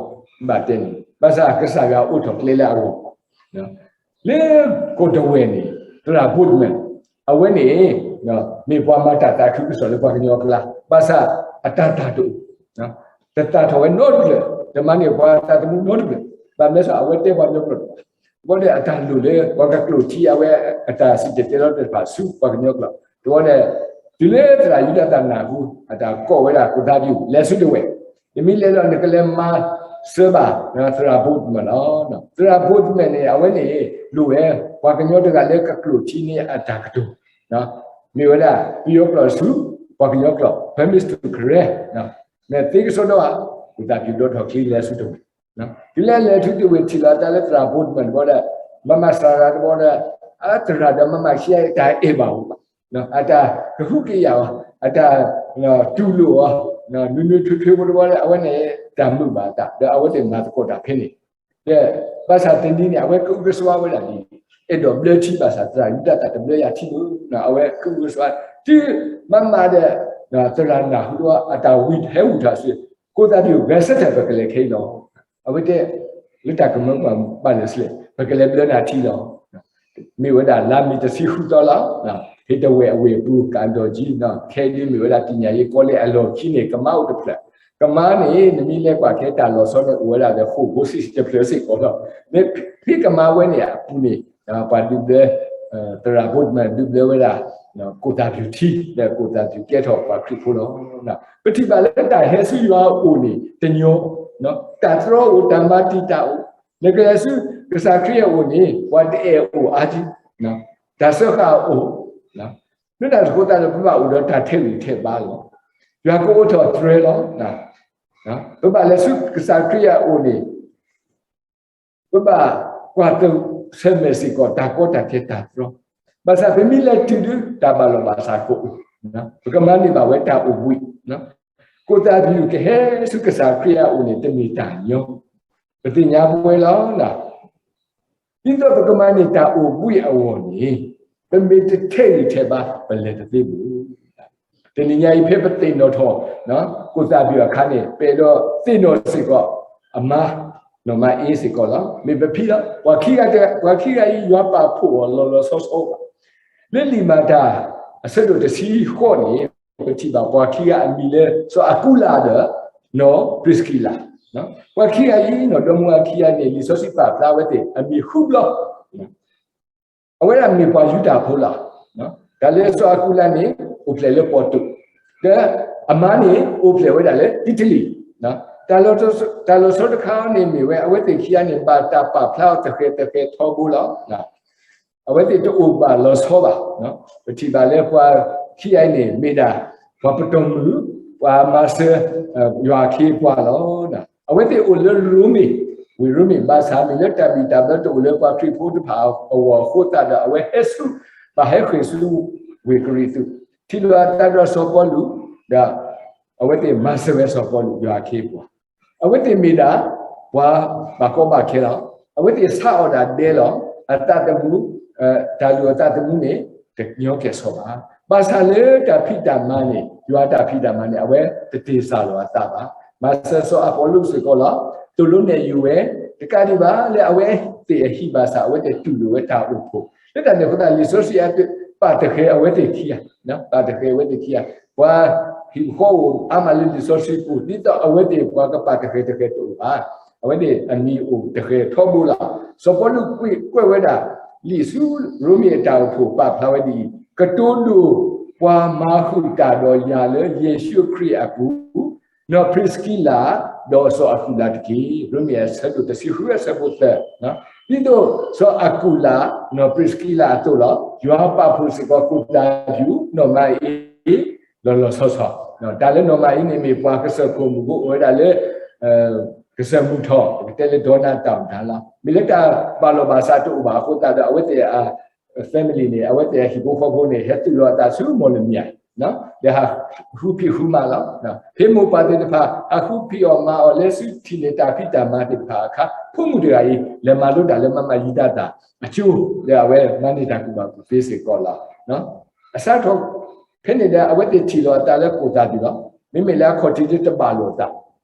ဘၣ်တဲန့ၣ်, ဘၣ်ဆၣ်ကစၢ်ယွၤအိးထီၣ်ကျဲလၢအဂီၢ်, လၢကီၢ်တဝဲၢ်န့ၣ် သရၣ် Boardman အဝဲန့ၣ် မ့ၢ်ပှၤမၤတၢ်သးခုကစီၣ်လၢပှၤကညီအကျါ, ဘၣ်ဆၣ်အတၢ်သၣ်တအိၣ်, တသၣ်ထီၣ်ဝဲနီတဖျၢၣ်, တမၤန့ၢ်ပှၤသးသမူနီတဖျၢၣ်, ဘၣ်မနုၤအဃိ အဝဲတဲပှၤကညီကျိာ်တဘၣ်. တဘျီဒီး အတၢ်လိၣ်လၢပှၤကကျိၣ်ထံအဝဲအတၢ်စံၣ်တဲၤတဲလီၤသ့ၣ်တဖၣ်ဆူပှၤကညီကျိာ်, တဘျီဒီး တုၤလၢသရၣ်ယူဒၤသၣ်နၢ်ဟူ အတၢ်ကိးဝဲဒၣ်ကိၣ်သးပူၤ လဲၤဆူဒဝဲၢ်, နမ့ၢ်လဲၤဒီးနကလဲၤမၤစၢၤဘၣ် သရၣ်ဘိးတမဲာ်လီၤ. သရၣ်ဘိးတမဲာ်န့ၣ် အဝဲန့ၣ် လိၣ်ဝဲ ပှၤကညီတဂၤလၢကကျိၣ်ထံန့ၢ်အတၢ်ကတိၤ, မ့ၢ်ဝဲဒၣ် ပယီၤကျိာ်ဆူ ပှၤကညီကျိာ် permission to correct, မ့ၢ်သ့ကစီဒီဧါ, ကိၣ်သးပူၤဒိးထီၣ်ချ့လဲၤဆူဒဝဲၢ်, တုၤလၢလဲၤဆူဒဝဲၢ် ထံၣ်လီၤအသးလၢသရၣ်ဘိးတမဲာ်တဘျီဒီး မၤမၤစၢၤတဘျီဒီး အသရၣ်ဒီးမၤမၤခံဂၤအံၤ တၢ်အဲၣ်ဘၣ်အီၤဘၣ်, အတၢ်ကဟုကယာ်အီၤ, အတၢ်တူၢ်လိာ်အီၤ, နွံနွံထွေထွေဖိတဘျီဒီး အဝဲန့ၣ်တၢ်မုာ်ဘၣ်အသး ဒီးအဝဲသ့ၣ်မၤသကိးတၢ်ဖဲန့ၣ်, ဒီးဘၣ်ဆၣ်တနံၤန့ၣ် အဝဲကအုကစွါဝဲဒၣ်ဒ်အံၤ, အဲၣ်ဒိးဘျၢထံဘၣ်ဆၣ် သရၣ်ယူဒၤသၣ်တဘျၢယၤထံဘၣ်, အဝဲကအုကစွါ တုၤမၤမၤဒီး သရၣ်နၢ်ဟူဒီးအတၢ်ဝံၤဟဲဝံၤထီၣ်ဆူ ကိၣ်သးပူၤ ဂဲၤဆၢထၢၣ် ပကလဲၤခဲအံၤလီၤ. အဝဲတဲ လၢတၢ်ကမၢကမၣ်ဘၣ်လဲၣ်စလဲၣ် ပကလဲၤဘျၢနၤထံလီၤ. မ့ၢ်ဝဲဒၣ်လါမ့ၤတဆံဃုသီလီၤ. ဖဲဒဝဲၢ်အဝ့ၢ်အပူၤ ကၣ်ဒီၣ်ကၠံ, ခဲအံၤဒ်မ့ၢ်ဝဲဒၣ် ပညာရေးကောလိပ် အလီၢ်ခံန့ၣ် ကမါအိၣ်တဖျၢၣ်, ကမါန့ၣ် နမ့ၢ်လဲၤကွၢ်ခဲတၢ်လီၤဆီန့ၣ် အိၣ်ဝဲဒၣ်ဒီးဃိာ်ဖိဆံးတဖျၢၣ်စ့ၢ်ကီးလီၤ. မ့ၢ်ဖဲကမါဝဲန့ၣ်အပူၤန့ၣ် ပှၤဒုးဘျၢ သရၣ်ဘိးတမဲာ်ဒုးဘျၢဝဲဒၣ် ကိၣ်သးပူၤထံ ဒီးကိၣ်သးပူၤကဲထီၣ်ပှၤခရံာ်ဖိလီၤ. ပထံၣ်ဘၣ်လၢတၢ်ဟဲဆူယွၤအအိၣ်န့ၣ် တညီ, တၢ်တြီအိၣ် တၢ်မၤတံာ်တာ်အိၣ်, နကလဲၤဆူကစၢ်ခရံာ်အအိၣ်န့ၣ် ပှၤတအဲၣ်အိၣ်အါကံ, တၢ်စၢဃာ်အိၣ်, လၢတၢ်အဃိသတးဒီး ပဘၣ်အိၣ်ဒီးတၢ်ထဲးဂံၢ်ထဲးဘါလီၤ. ယွၤကအိးထီၣ်တြဲၤလီၤ. ပဘၣ်လဲၤဆူကစၢ်ခရံာ်အအိၣ်န့ၣ် ပဘၣ်ကွၢ်ဆၢၣ်မဲာ်စ့ၢ်ကီး တၢ်ကီတၢ်ခဲတၢ်တြီ, ဘၣ်ဆၣ်ပမ့ၢ်လဲၤတုၤဒု တၢ်ဘၣ်လီၢ်ဘၣ်စးကအိၣ်, ပကမၤန့ၢ်ဘၣ်ဝဲတၢ်အိၣ်ဘှံး, ကိၣ်သးပူၤကဟဲဆူကစၢ်ခရံာ်အအိၣ်န့ၣ် တမ့ၢ်တၢ်ညီ, ပသ့ၣ်ညါပဝဲလီၤ. ဒ်သိးပကမၤန့ၢ်တၢ်အိၣ်ဘှံးအဂီၢ်န့ၣ် ပမ့ၢ်တထဲးဂံၢ်ထဲးဘါ ပလဲၤတသ့ဘၣ်. တနံၤညါအံၤ ဖဲပသ့ၣ်နီၣ်ထီၣ် ကိၣ်သးပူၤအခါန့ၣ် ပအဲၣ်ဒိးသ့ၣ်နီၣ်စ့ၢ်ကီး အမါ နီၢ်မၤအ့စ့ၢ်ကီးလီၤ. မ့ၢ်ပဖံလီၤ. ပှၤခံဂၤတဂၤ ပှၤခံဂၤအံၤ ယွၤပာ်ဖှိၣ်အီၤလီၤလီၤဆီဆီဘၣ်. လၢလံာ်မၤတၢ် အဆၢဒိၣ်တဆံဃိးန့ၣ် ပထံၣ်ဘၣ်ပှၤခံဂၤအမံၤလၢ စီၤအကူလးဒီး နီၢ်ပြံးစကံလး, ပှၤခံဂၤအံၤ နီၢ်ဒီမါဝၤခံဂၤန့ၣ် လံာ်စီဆှံပာ်ဖျါဝဲသ့ၣ် အမံၤဃုဘျီ အဝဲဒၣ်မ့ၢ်ပှၤယူဒၤဖိလီၤ. တၢ်လၢစီၤအကူလးန့ၣ် အိၣ်ဖျဲၣ်လၢပီၣ်တူး, ဒီးအမါန့ၣ် အိၣ်ဖျဲၣ်ဝဲဒၣ်လၢအံၣ်တလံၤ, တၢ်လီၤဆီတခါန့ၣ်မ့ၢ်ဝဲ အဝဲသ့ၣ်ခံဂၤန့ၣ် ဘၣ်တၢ်ပာ်ဖျါအီၤတဃဲၤတဃဲၤထီဘိလီၤ. အဝဲသ့ၣ်တအိၣ်ဘၣ်လီၤဆီဘၣ်. ပထံၣ်ဘၣ်လၢပှၤခံဂၤအံၤန့ၣ် မ့ၢ်ဒၣ် ပှၤပတီၢ်မုၢ်, ပှၤမၤစၢၤ ယွၤအခ့အပှၤလီၤ. အဝဲသ့ၣ်အိၣ်လၢရိမ့ၤ, ဝ့ၢ်ရိမ့ၤ ဘၣ်ဆၣ်မ့ၢ်လၢတၢ်ဘံၣ်တၢ်ဘၢတအိၣ်လၢပှၤခရံာ်ဖိတဖၣ်အဂီၢ်အဃိသတးဒီး အဝဲဟဲဆူ ဘၣ်ဟဲဃ့ၢ်ဆူ ဝ့ၢ်ကရံၣ်သူး, ထံၣ်လိာ်အသးဒီးစီၤပီလူး, ဒီးအဝဲသ့ၣ်မၤစၢၤဝဲစီၤပီလူး ယွၤအခ့အပှၤ အဝဲသ့ၣ်မ့ၢ်ဒၣ် ပှၤဘၣ်ကီဘၣ်ခဲလီၤ. အဝဲသ့ၣ်ဆါအီၣ်ဒၣ်ဒဲလီၤ. အသးသမူ, တၢ်လုၢ်အသးသမူန့ၣ် တညီကဲၣ်ဆိးဘၣ်. ဘၣ်ဆၣ်လၢတၢ်ဖံးတၢ်မၤန့ၣ် ယွၤတၢ်ဖံးတၢ်မၤန့ၣ် အဝဲတတ့ၢ်စၢ်လီၤအသးဘၣ်. မၤစၢၤစီၤအပီလူးစ့ၢ်ကီးလီၤ. သိၣ်လိနဲၣ်ယုၤဝဲ, တကးဒံးဘၣ် လၢအဝဲသ့ၣ်အဟံၣ်ဘၣ်ဆၣ် အဝဲသ့ၣ်တူၢ်လိာ်ဝဲတၢ်အိၣ်ဖှိၣ်, လၢတၢ်န့ၣ်အဃိသတး လံာ်စီဆှံအသိး ပာ်တဃဲၤအဝဲသ့ၣ်ခံဂၤ, ပာ်တဃဲၤအဝဲသ့ၣ်ခံဂၤ, ပှၤဟံၣ်ဖိဃီဖိအါမးလၢလံာ်စီဆှံပူၤ ဒ်သိးအဝဲသ့ၣ်ပှၤကပာ်တဃဲၤတဃဲၤတအိၣ်ဘၣ်. အဝဲသ့ၣ်အမံၤအိၣ်တဃဲၤထီဘိလီၤ. စီၤပီလူးကွဲးဝဲဒၣ် လံာ်ဆူရိမ့ၤအတၢ်အိၣ်ဖှိၣ် ပာ်ဖျါဝဲဒ်အံၤ, ကတိၤဒိၣ်ပှၤမၤဃုာ်တၢ်ဒီးယၤလၢယ့ၣ်ၡူးခရံာ်အပူၤ, နီၢ်ပြံးစကံလး ဒီးစီၤအကူလးတက့ၢ်. ရိမ့ၤအဆၢဒိၣ်တဆံဃု အဆၢဖိသၢ, ဒ်သိးစီၤအကူလး နီၢ်ပြံးစကံလးအသိးလီၤ. ယွၤပာ်ဖှိၣ်စ့ၢ်ကီး ကိၣ်သးပူၤ နီၢ်မၤအ့ လီၤလီၤဆီဆီ, တၢ်လၢနီၢ်မၤအ့န့ၣ် မ့ၢ်ပှၤကစၢၢ်ခိၣ်မုၣ်ဖိအိၣ်ဝဲဒၣ်လၢ ကစၢၢ်မုၢ်ထီၣ် ပကတဲလၢဒီနၢ်တၢ်မတၤလီၤ. မ့ၢ်လၢတၢ်ဘၣ်လီၢ်ဘၣ်စးတအိၣ်ဘၣ်အဃိသတးဒီး အဝဲသ့ၣ်အ family န့ၣ် အဝဲသ့ၣ်အဟံၣ်ဖိဃီဖိန့ၣ် ဟဲသုးလီၤအသးဆူမီၣ်လမၠဲၣ်, ဒီးဟးဃုဖံးဃုမၤလီၤ. ဖဲမိၢ်ပၢ်သ့ၣ်တဖၣ် ဟးဃုဖံးအီၣ်မၤအီၣ် လဲၤဆူထံၣ်န့ၢ်တၢ်ဖံးတၢ်မၤသ့ၣ်တဖၣ်အခါ ဖိမုၣ်တဂၤအံၤ လဲၤမၤလိတၢ်လၢမၤမၤယံၤဒၣ်တၢ်အကၠိ ဒီးအဝဲမၤန့ၢ်တၢ်ကူၣ်ဘၣ်ကူၣ်သ့စ့ၢ်ကီးလီၤ. အစးထီၣ် ဖဲန့ၣ်ဒီး အဝဲသ့ၣ်ထံၣ်လီၤအသးလၢကိၣ်သးပူၤလီၤ. မ့မ့ၢ်လၢအခီၣ်ထံးလၢတဘၣ်လိာ်အသး,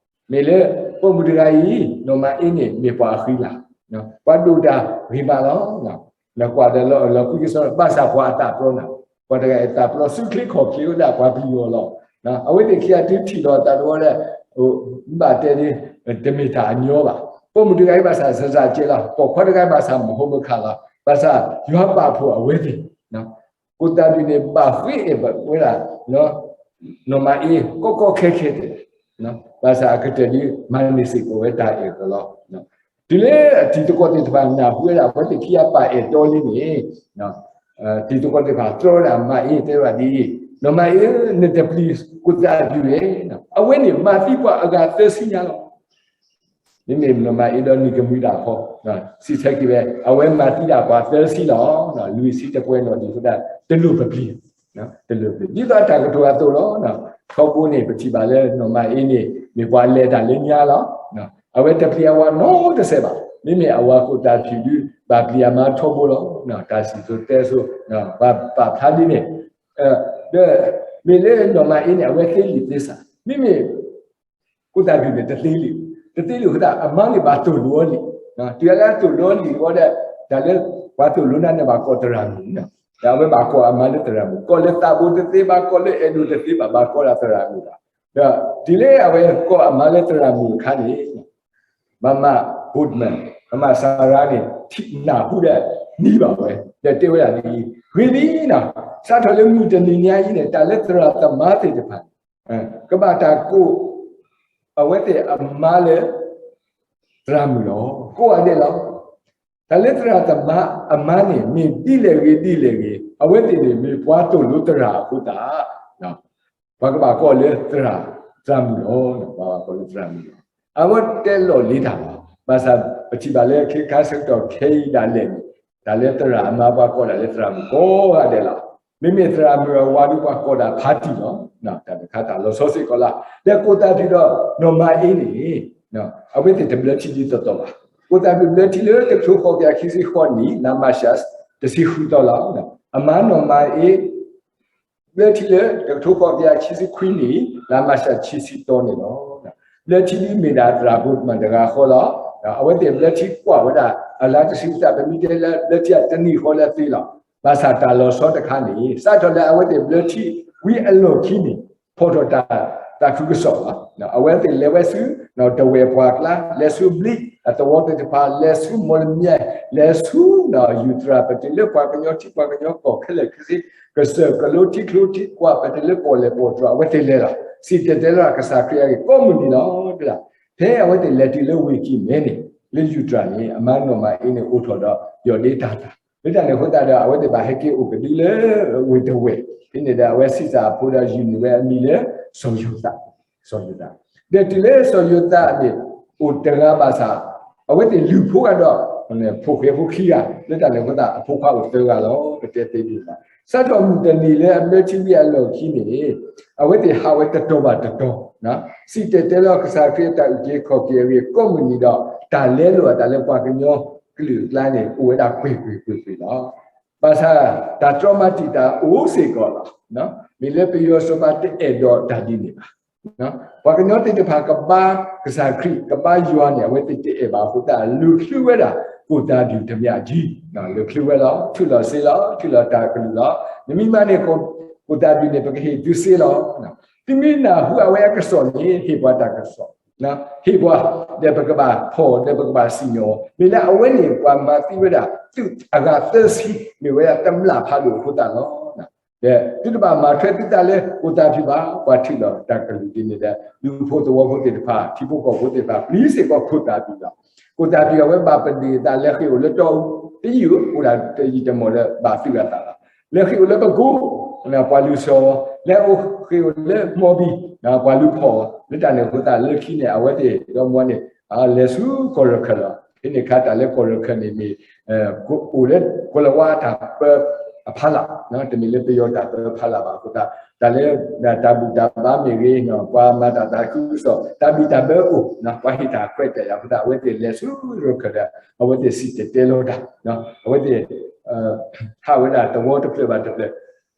မ့ၢ်လၢပိာ်မုၣ်တဂၤအံၤ နီၢ်မၤအ့န့ၣ် မ့ၢ်ပှၤအဃံလၤ, ပှၤဒိၣ်တၢ်ဂ့ၤမးလီၤ. ကွၢ်ဒီးလီၤလီၤကွံကစီဒီး ဘၣ်ဆၣ်ပှၤအသးပျီနၤ ပှၤတဂၤအံၤသးပလီၢ် စုချ့ခီၣ်ချ့ဝဲဒၣ်ပှၤပျံၤအီၤလီၤ. အဝဲသ့ၣ်ခံဂၤတုၤထံၣ်လီၤအသးတဝီဒီး ဘၣ်တဲဒ် တမ့ၢ်တၢ်အညီဘၣ်. ပိာ်မုၣ်တဂၤအံၤ ဘၣ်ဆၣ်စၢ်စၢ်ကဲလီၤ, ပိာ်ခွါတဂၤအံၤ ဘၣ်ဆၣ်မဟိမခးလီၤ, ဘၣ်ဆၣ်ယွၤပာ်ဖှိၣ်အဝဲသ့ၣ် ကိၣ်သးဒုၣ်န့ၣ် ဘၣ်ဃ့အဲၣ်ဝဲဒၣ် နီၢ်မၤအ့ ကီကီခဲခဲတဂၤ, ဘၣ်ဆၣ်အကတၢၢ်ဒ် မၤန့ၢ်စ့ၢ်ကီးဝဲတၢ်အဲၣ်အီၤလီၤ. တုၤလၢအတံၤသကိးသ့ၣ်တဖၣ်နၢ်ဟူဝဲဒၣ် အဝဲသ့ၣ်ခံဂၤပာ်အဲၣ်တီလံန့ၣ်, တံၤသကိးသ့ၣ်တဖၣ်တြီဝဲဒၣ်မၤအ့ တဲဝဲဒၣ်ဒ်အံၤ, နီၢ်မၤအ့ဧၢ, နတပျံၤကိၣ်သးဒုၣ်လဲၣ်. အဝဲန့ၣ်မၤသံပှၤအဂၤသၢဆံညါလီၤ. မ့မ့ၢ်နီၢ်မၤအ့ဒီးနံၤကမှံတၢ်အဖီ စံးဆၢက့ၤဝဲ အဝဲမၤသံဒၣ်ပှၤသၢဆံလီၤ. လွံၢ်ဆံတပှဲၤနီၣ်ဒံးအဃိသတး တလိၣ်ပပျံၤ, တလိၣ်ပျံၤ ဒ်သိးအတၢ်ကတိၤအသိးလီၤ. ထီဘိန့ၣ် ပထံၣ်ဘၣ်လၢနီၢ်မၤအ့န့ၣ် မ့ၢ်ပှၤလဲၤတၢ်လၢညါလီၤ. အဝဲတပျံၤအဝၤနီတစဲးဘၣ်. မ့မ့ၢ်အဝၤကိၣ်သးဒုၣ်ဒုး ဘၣ်ပျံၤအမါထီဘိလီၤ. တၢ်စံၣ်စိၤတဲစိၤ ပာ်ဖျါဒ်န့ၣ်, ဒီး မ့ၢ်လၢနီၢ်မၤအ့န့ၣ် အဝဲသ့လံာ်သ့စး, မ့မ့ၢ် ကိၣ်သးဒုၣ်န့ၣ် တသ့လံာ်, တသ့လံာ်အဃိသတး အမါန့ၣ်ဘၣ်သိၣ်လိအီၤလံ. တုၤလၢအသိၣ်လိအီၤလံအဃိဒီး တၢ်လၢ ပှၤသိၣ်လိနၤန့ၣ် ဘၣ်ကိးသရၣ်မုၣ်, ဒီးအဝဲဘၣ်ကိးအမါလၢသရၣ်မုၣ်, ကိးလၢသးဘိတသ့ဘၣ်, ကိးလၢအဲၣ်ဒိးတသ့ဘၣ်, ဘၣ်ကိးဒၣ်သရၣ်မုၣ်ဘၣ်. ဒီးတုၤလၢအဝဲကိးအမါလၢသရၣ်မုၣ်အခါန့ၣ် မၤမၤ Boardman မၤမၤ Sarah န့ၣ် ထံၣ်နၢ်ဟူဒီး နံၤဘၣ်ဝဲ ဒီးတဲဝဲဒၣ်ဒ်အံၤ, ဂ့ၤလံနီၤ, စးထီၣ်လၢမုၢ်တနံၤညါအံၤန့ၣ် တၢ်လၢသရၣ်သမါသ့ၣ်တဖၣ်န့ၣ် ကဘၣ်တၢ်ကိး အဝဲသ့ၣ်အမါလၢ သရၣ်မုၣ်လီၤ. ကိးဂၤဒဲးလီၤ. တၢ်လၢသရၣ်သမါအမါန့ၣ် မ့ၢ်ဒ်လဲၣ်ဂ့ၤဒ်လဲၣ်ဂ့ၤ အဝဲသ့ၣ်န့ၣ် မ့ၢ်ပှၤသိၣ်လိသရၣ်အဃိသတး ပှၤကဘၣ်ကိးလၢသရၣ်, သရၣ်မုၣ်လီၤ, ပှၤဘၣ်ကိးလၢသရၣ်မုၣ်လီၤ. အဝဲတဲလီၤလံတၢ်လီၤ. ဘၣ်ဆၣ်ပထံၣ်ဘၣ်လၢခ့ခါဆၢကတီၢ်ခဲအံၤဒၣ်လဲာ်န့ၣ် တၢ်လၢသရၣ်အမါပှၤကိးဒၣ်လၢသရၣ်မုၣ်ကိးဂၤဒဲးလီၤ. မ့မ့ၢ်သရၣ်မုၣ်အဝၤဒုးပှၤကိးဒၣ်ဖါတံၢ်လီၤ. တၢ်တခါတၢ်လီၤဆီစ့ၢ်ကီးလီၤ. ဒီးကိၣ်သးဒုၣ်ဒီးနီၢ်မၤအ့န့ၣ် အဝဲသ့ၣ်တဘျၢထံဒ်သိးသိးဘၣ်. ကိၣ်သးဒုၣ်ဘျၢထံလၢတကထိဃိးကယၤခံဆံဃိးနံၣ် လါမၢ်ၡး တဆံဃုသီလီၤ. အမါနီၢ်မၤအ့ ဘျၢထံလၢတကထိဃိးကယၤခံဆံခွံနံၣ် လါမၢ်ၡးတဆံသီန့ၣ်လီၤ. ဘျၢထံဒ်မ့ၢ်ဒၣ်သရၣ်ဘိမးတဂၤဃီလီၤ. အဝဲသ့ၣ်ဘျၢထံကွၢ်ဝဲဒၣ် အလါတဆံသး ပမ့ၢ်တဲလၢဘျၢထံအတနံၣ်ဃီလၢသ့လီၤ. ဘၣ်ဆၣ်တၢ်လီၤဆီတခါန့ၣ် စးထီၣ်လၢအဝဲသ့ၣ်ဘျၢထံဝံၤအလီၢ်ခံန့ၣ် ဖီၣ်ထီၣ်တၢ်သးခုကစီၣ်လီၤ. အဝဲသ့ၣ်လဲၤဝဲဆူ တဝဲၢ်ပှၢ်ကျါ လဲၤဆူဘျံးအသဝီသ့ၣ်တဖၣ် လဲၤဆူမီၣ်လမၠဲၣ် လဲၤဆူ ယူၤသရၣ် ပတုၤလၢပှၤကညီထံပှၤကညီကီၢ်ခဲလၢာ်ခဲဆ့ ကစၢၢ်ကလိထံကျိထံကွၢ် ပတုၤလၢပီၣ်လဲၣ်ပီၣ်တြီၤ အဝဲသ့ၣ်လဲၤလီၤ. စံၣ်တဲၤတဲလီၤကစၢ်ခရံာ်အဂ့ၢ်ကိးမုၢ်နံၤလီၤ. ဖဲအဝဲသ့ၣ်လဲၤတုၤလၢဝ့ၢ်ကံၣ်မဲန့ၣ် လၢယူၤတြၢ်န့ၣ် အမါနီၢ်မၤအ့န့ၣ် အိၣ်ထီၣ်ဒီးယီၢ်ဒ့တၢ်သၣ် လၢတၢ်န့ၣ်အဃိသတးဒီး အဝဲသ့ၣ်ဘၣ်ဟဲက့ၤအိၣ်ကဒုလၢဝ့ၢ်တဝဲၢ် ဖဲန့ၣ်ဒီး အဝဲဆံးစၢ်အဖိဒီးယုၢ်န့ၢ်ဝဲအမံၤလၢ စီၤယိၤသး, စီၤယိၤသး, ဒီးတုၤလၢစီၤယိၤသးန့ၣ် အိၣ်တဂၤဘၣ်ဆၣ် အဝဲသ့ၣ်လုၢ်ဖိဂၤဒီး ဖိၣ်ဃဲဖိခံဂၤ လၢတၢ်န့ၣ်အဃိသတး အဖိခွါအိၣ်သၢဂၤလီၤ ပတဲသ့ဒ်န့ၣ်လီၤ. စးထီၣ်မုၢ်တနံၤလၢအဘျၢထံဝံၤအလီၢ်ခံန့ၣ် အဝဲသ့ၣ်ဟးဝဲတတီၤဘၣ်တတီၤ စံၣ်တဲၤတဲလီၤကစၢ်ခရံာ်အတၢ်အုၣ်က့ၤခီၣ်က့ၤအဂ့ၢ်ကိးမုၢ်နံၤဒီး တၢ်လဲလိာ်အသးလၢပှၤကညီကလုာ်အကျါန့ၣ် အိၣ်ဝဲဒၣ်ကွ့ၢ်ကွ့ၢ်ကွ့ၢ်ကွ့ၢ်လီၤ. ဘၣ်ဆၣ်တၢ်တြီမၤတံာ်တာ်အိၣ်စ့ၢ်ကီးလီၤ. မ့ၢ်လၢပယီၤစီၤပၤတအဲၣ်ဒိးတၢ်ဒ်န့ၣ်ဘၣ်. ပှၤကညီသ့ၣ်တဖၣ်ကဘါကစၢ်ခရံာ် ကဘါယွၤန့ၣ် အဝဲသ့ၣ်တအဲၣ်ဘၣ်အဃိသတး လူၤချုးဝဲဒၣ်ကိၣ်သးဒုၣ်တမံၤအကံ, လူၤချုးဝဲလီၤ, ထုးလီၤစ့လီၤ, ထုးလီၤတၢ်ကလုၢ်လီၤ. နမ့ၢ်မၤန့ၢ်ကိၣ်သးဒုၣ်န့ၣ် ပကဟ့ၣ်သုစ့လီၤ. သုမ့ၢ်နၢ်ဟူအဝဲအကစီၣ်န့ၣ် ဟ့ၣ်ပှၤတၢ်ကစီၣ်, ဟ့ၣ်ပှၤ ဒီးပကဘၣ်ဖီၣ် ဒီးပကဘၣ်စံၣ်ညီၣ်, မ့ၢ်လၢအဝဲန့ၣ် ပှၤမၤသံဝဲဒၣ် သုးအဂၤသၢဆံ မ့ၢ်ဝဲဒၣ်တမျၢ်ဖးဒိၣ်အဃိသတးလီၤ. ဒီးသုတဘၣ်မၤထွဲသုသးလၢကိၣ်သးဒုၣ်ဘၣ်, ပှၤထုးလီၤတၢ်ကလုၢ်ဒ်န့ၣ်ဒီး ဒူဖိသဝီဖိသ့ၣ်တဖၣ် ထံဖိကီၢ်ဖိသ့ၣ်တဖၣ် ပျံၤစ့ၢ်ကီးကိၣ်သးဒုၣ်လီၤ. ကိၣ်သးဒုၣ်အဝဲဘၣ်ပဒ့ၣ်အသး လဲၤဃ့ၢ်အိၣ်လၢတီအူ တယုၢ်အိၣ်ဒၣ်တယံာ်တမီၢ်လၢဘၣ်သုးအသးလီၤ. လဲၤဃ့ၢ်အိၣ်လၢပကိး ပှၤလူၤဆှီ, လဲၤအိၣ်ဃ့ၢ်အိၣ်လၢမီဘံ ပှၤလူၤဖီၣ်, လၢတၢ်န့ၣ်အဃိသတး လၢခံန့ၣ် အဝဲသ့ၣ်ဒီမါန့ၣ် လဲၤဆူကီၢ်ရခၢၣ်လီၤ. ဖဲန့ၣ်အခါတၢ်လၢကီၢ်ရခၢၣ်န့ၣ်မ့ၢ် အိၣ်လၢကီၢ်လၤဝါတၢ်ပၢအဖီလာ်, တမ့ၢ်လၢပယီၤတၢ်ပၢအဖီလာ်ဘၣ်အဃိသတး တၢ်လၢတၢ်ဘူၣ်တၢ်ဘါမ့ၢ်ဂ့ၤ, ပှၤမၤတၢ်သးခုကစီၣ် တၢ်ဘံၣ်တၢ်ဘၢအိၣ်, ပှၤဟ့ၣ်တၢ်ခွဲးတၢ်ယာ်အဃိသတး အဝဲသ့ၣ်လဲၤဆူရခၢၣ်ဒီး အဝဲသ့ၣ်စံၣ်တဲၤတဲလီၤတၢ်, အဝဲသ့ၣ် ဟးဝဲဒၣ်သဝီတဖျၢၣ်ဘၣ်တဖျၢၣ်,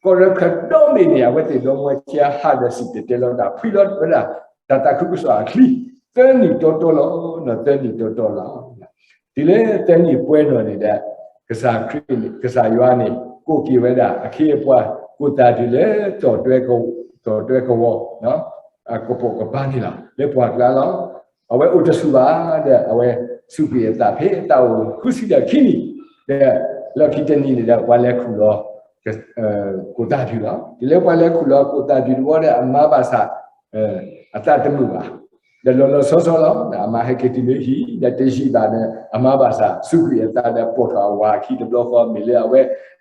ကီၢ်ရခၢၣ်ဒီဘ့ၣ်န့ၣ် အဝဲသ့ၣ်ဒီမါခံဂၤဟးဒီးစံၣ်တဲၤတဲလီၤတၢ် ဖှံလီၤဝဲဒၣ် တၢ်သးခုကစီၣ်အချံ သၢနံၣ်တီတီလီၤ, သၢနံၣ်တီတီလီၤ. တုၤလၢသၢနံၣ်ပှဲၤနီၣ်န့ၣ်ဒီး ကစၢ်ခရံာ်န့ၣ် ကစၢ်ယွၤန့ၣ် ကိးက့ၤဝဲဒၣ်အခ့အပှၤ ကိးသးဒုးလၢ တီၣ်တွဲကဝီၤ ကပိာ်ကပၤန့ၣ်လီၤ. လၢပှၤကျါလီၤ. အဝဲအိၣ်တဆူၣ်ဘၣ်ဒီး အဝဲစူးကွံာ်အသးဖဲအသးအိၣ်ဃုဆံဒီးခံနံၣ်, ဒီးလီၢ်ခံတနံၤန့ၣ်ဒီး ပှၤလဲၤခူၣ်လီၤ ကိးသးဒုးလီၤ. တုၤလၢပှၤလဲၤခူၣ်လီၤကိးသးဒုးတဘျီဒီး အမါဘၣ်ဆၣ် အသးတမုာ်ဘၣ်. ဒီးလီၤလီၤဆီဆီလီၤ. အမါဟဲက့ၤတုၤလၢဟံၣ် ဒီးတယံာ်ဘၣ်ဒီး အမါဘၣ်ဆၣ်စူးကွံာ်အသးဒီးပိာ်ထီၣ်အဝၤအခံတဘျီဃီ မ့ၢ်လၢအဝဲ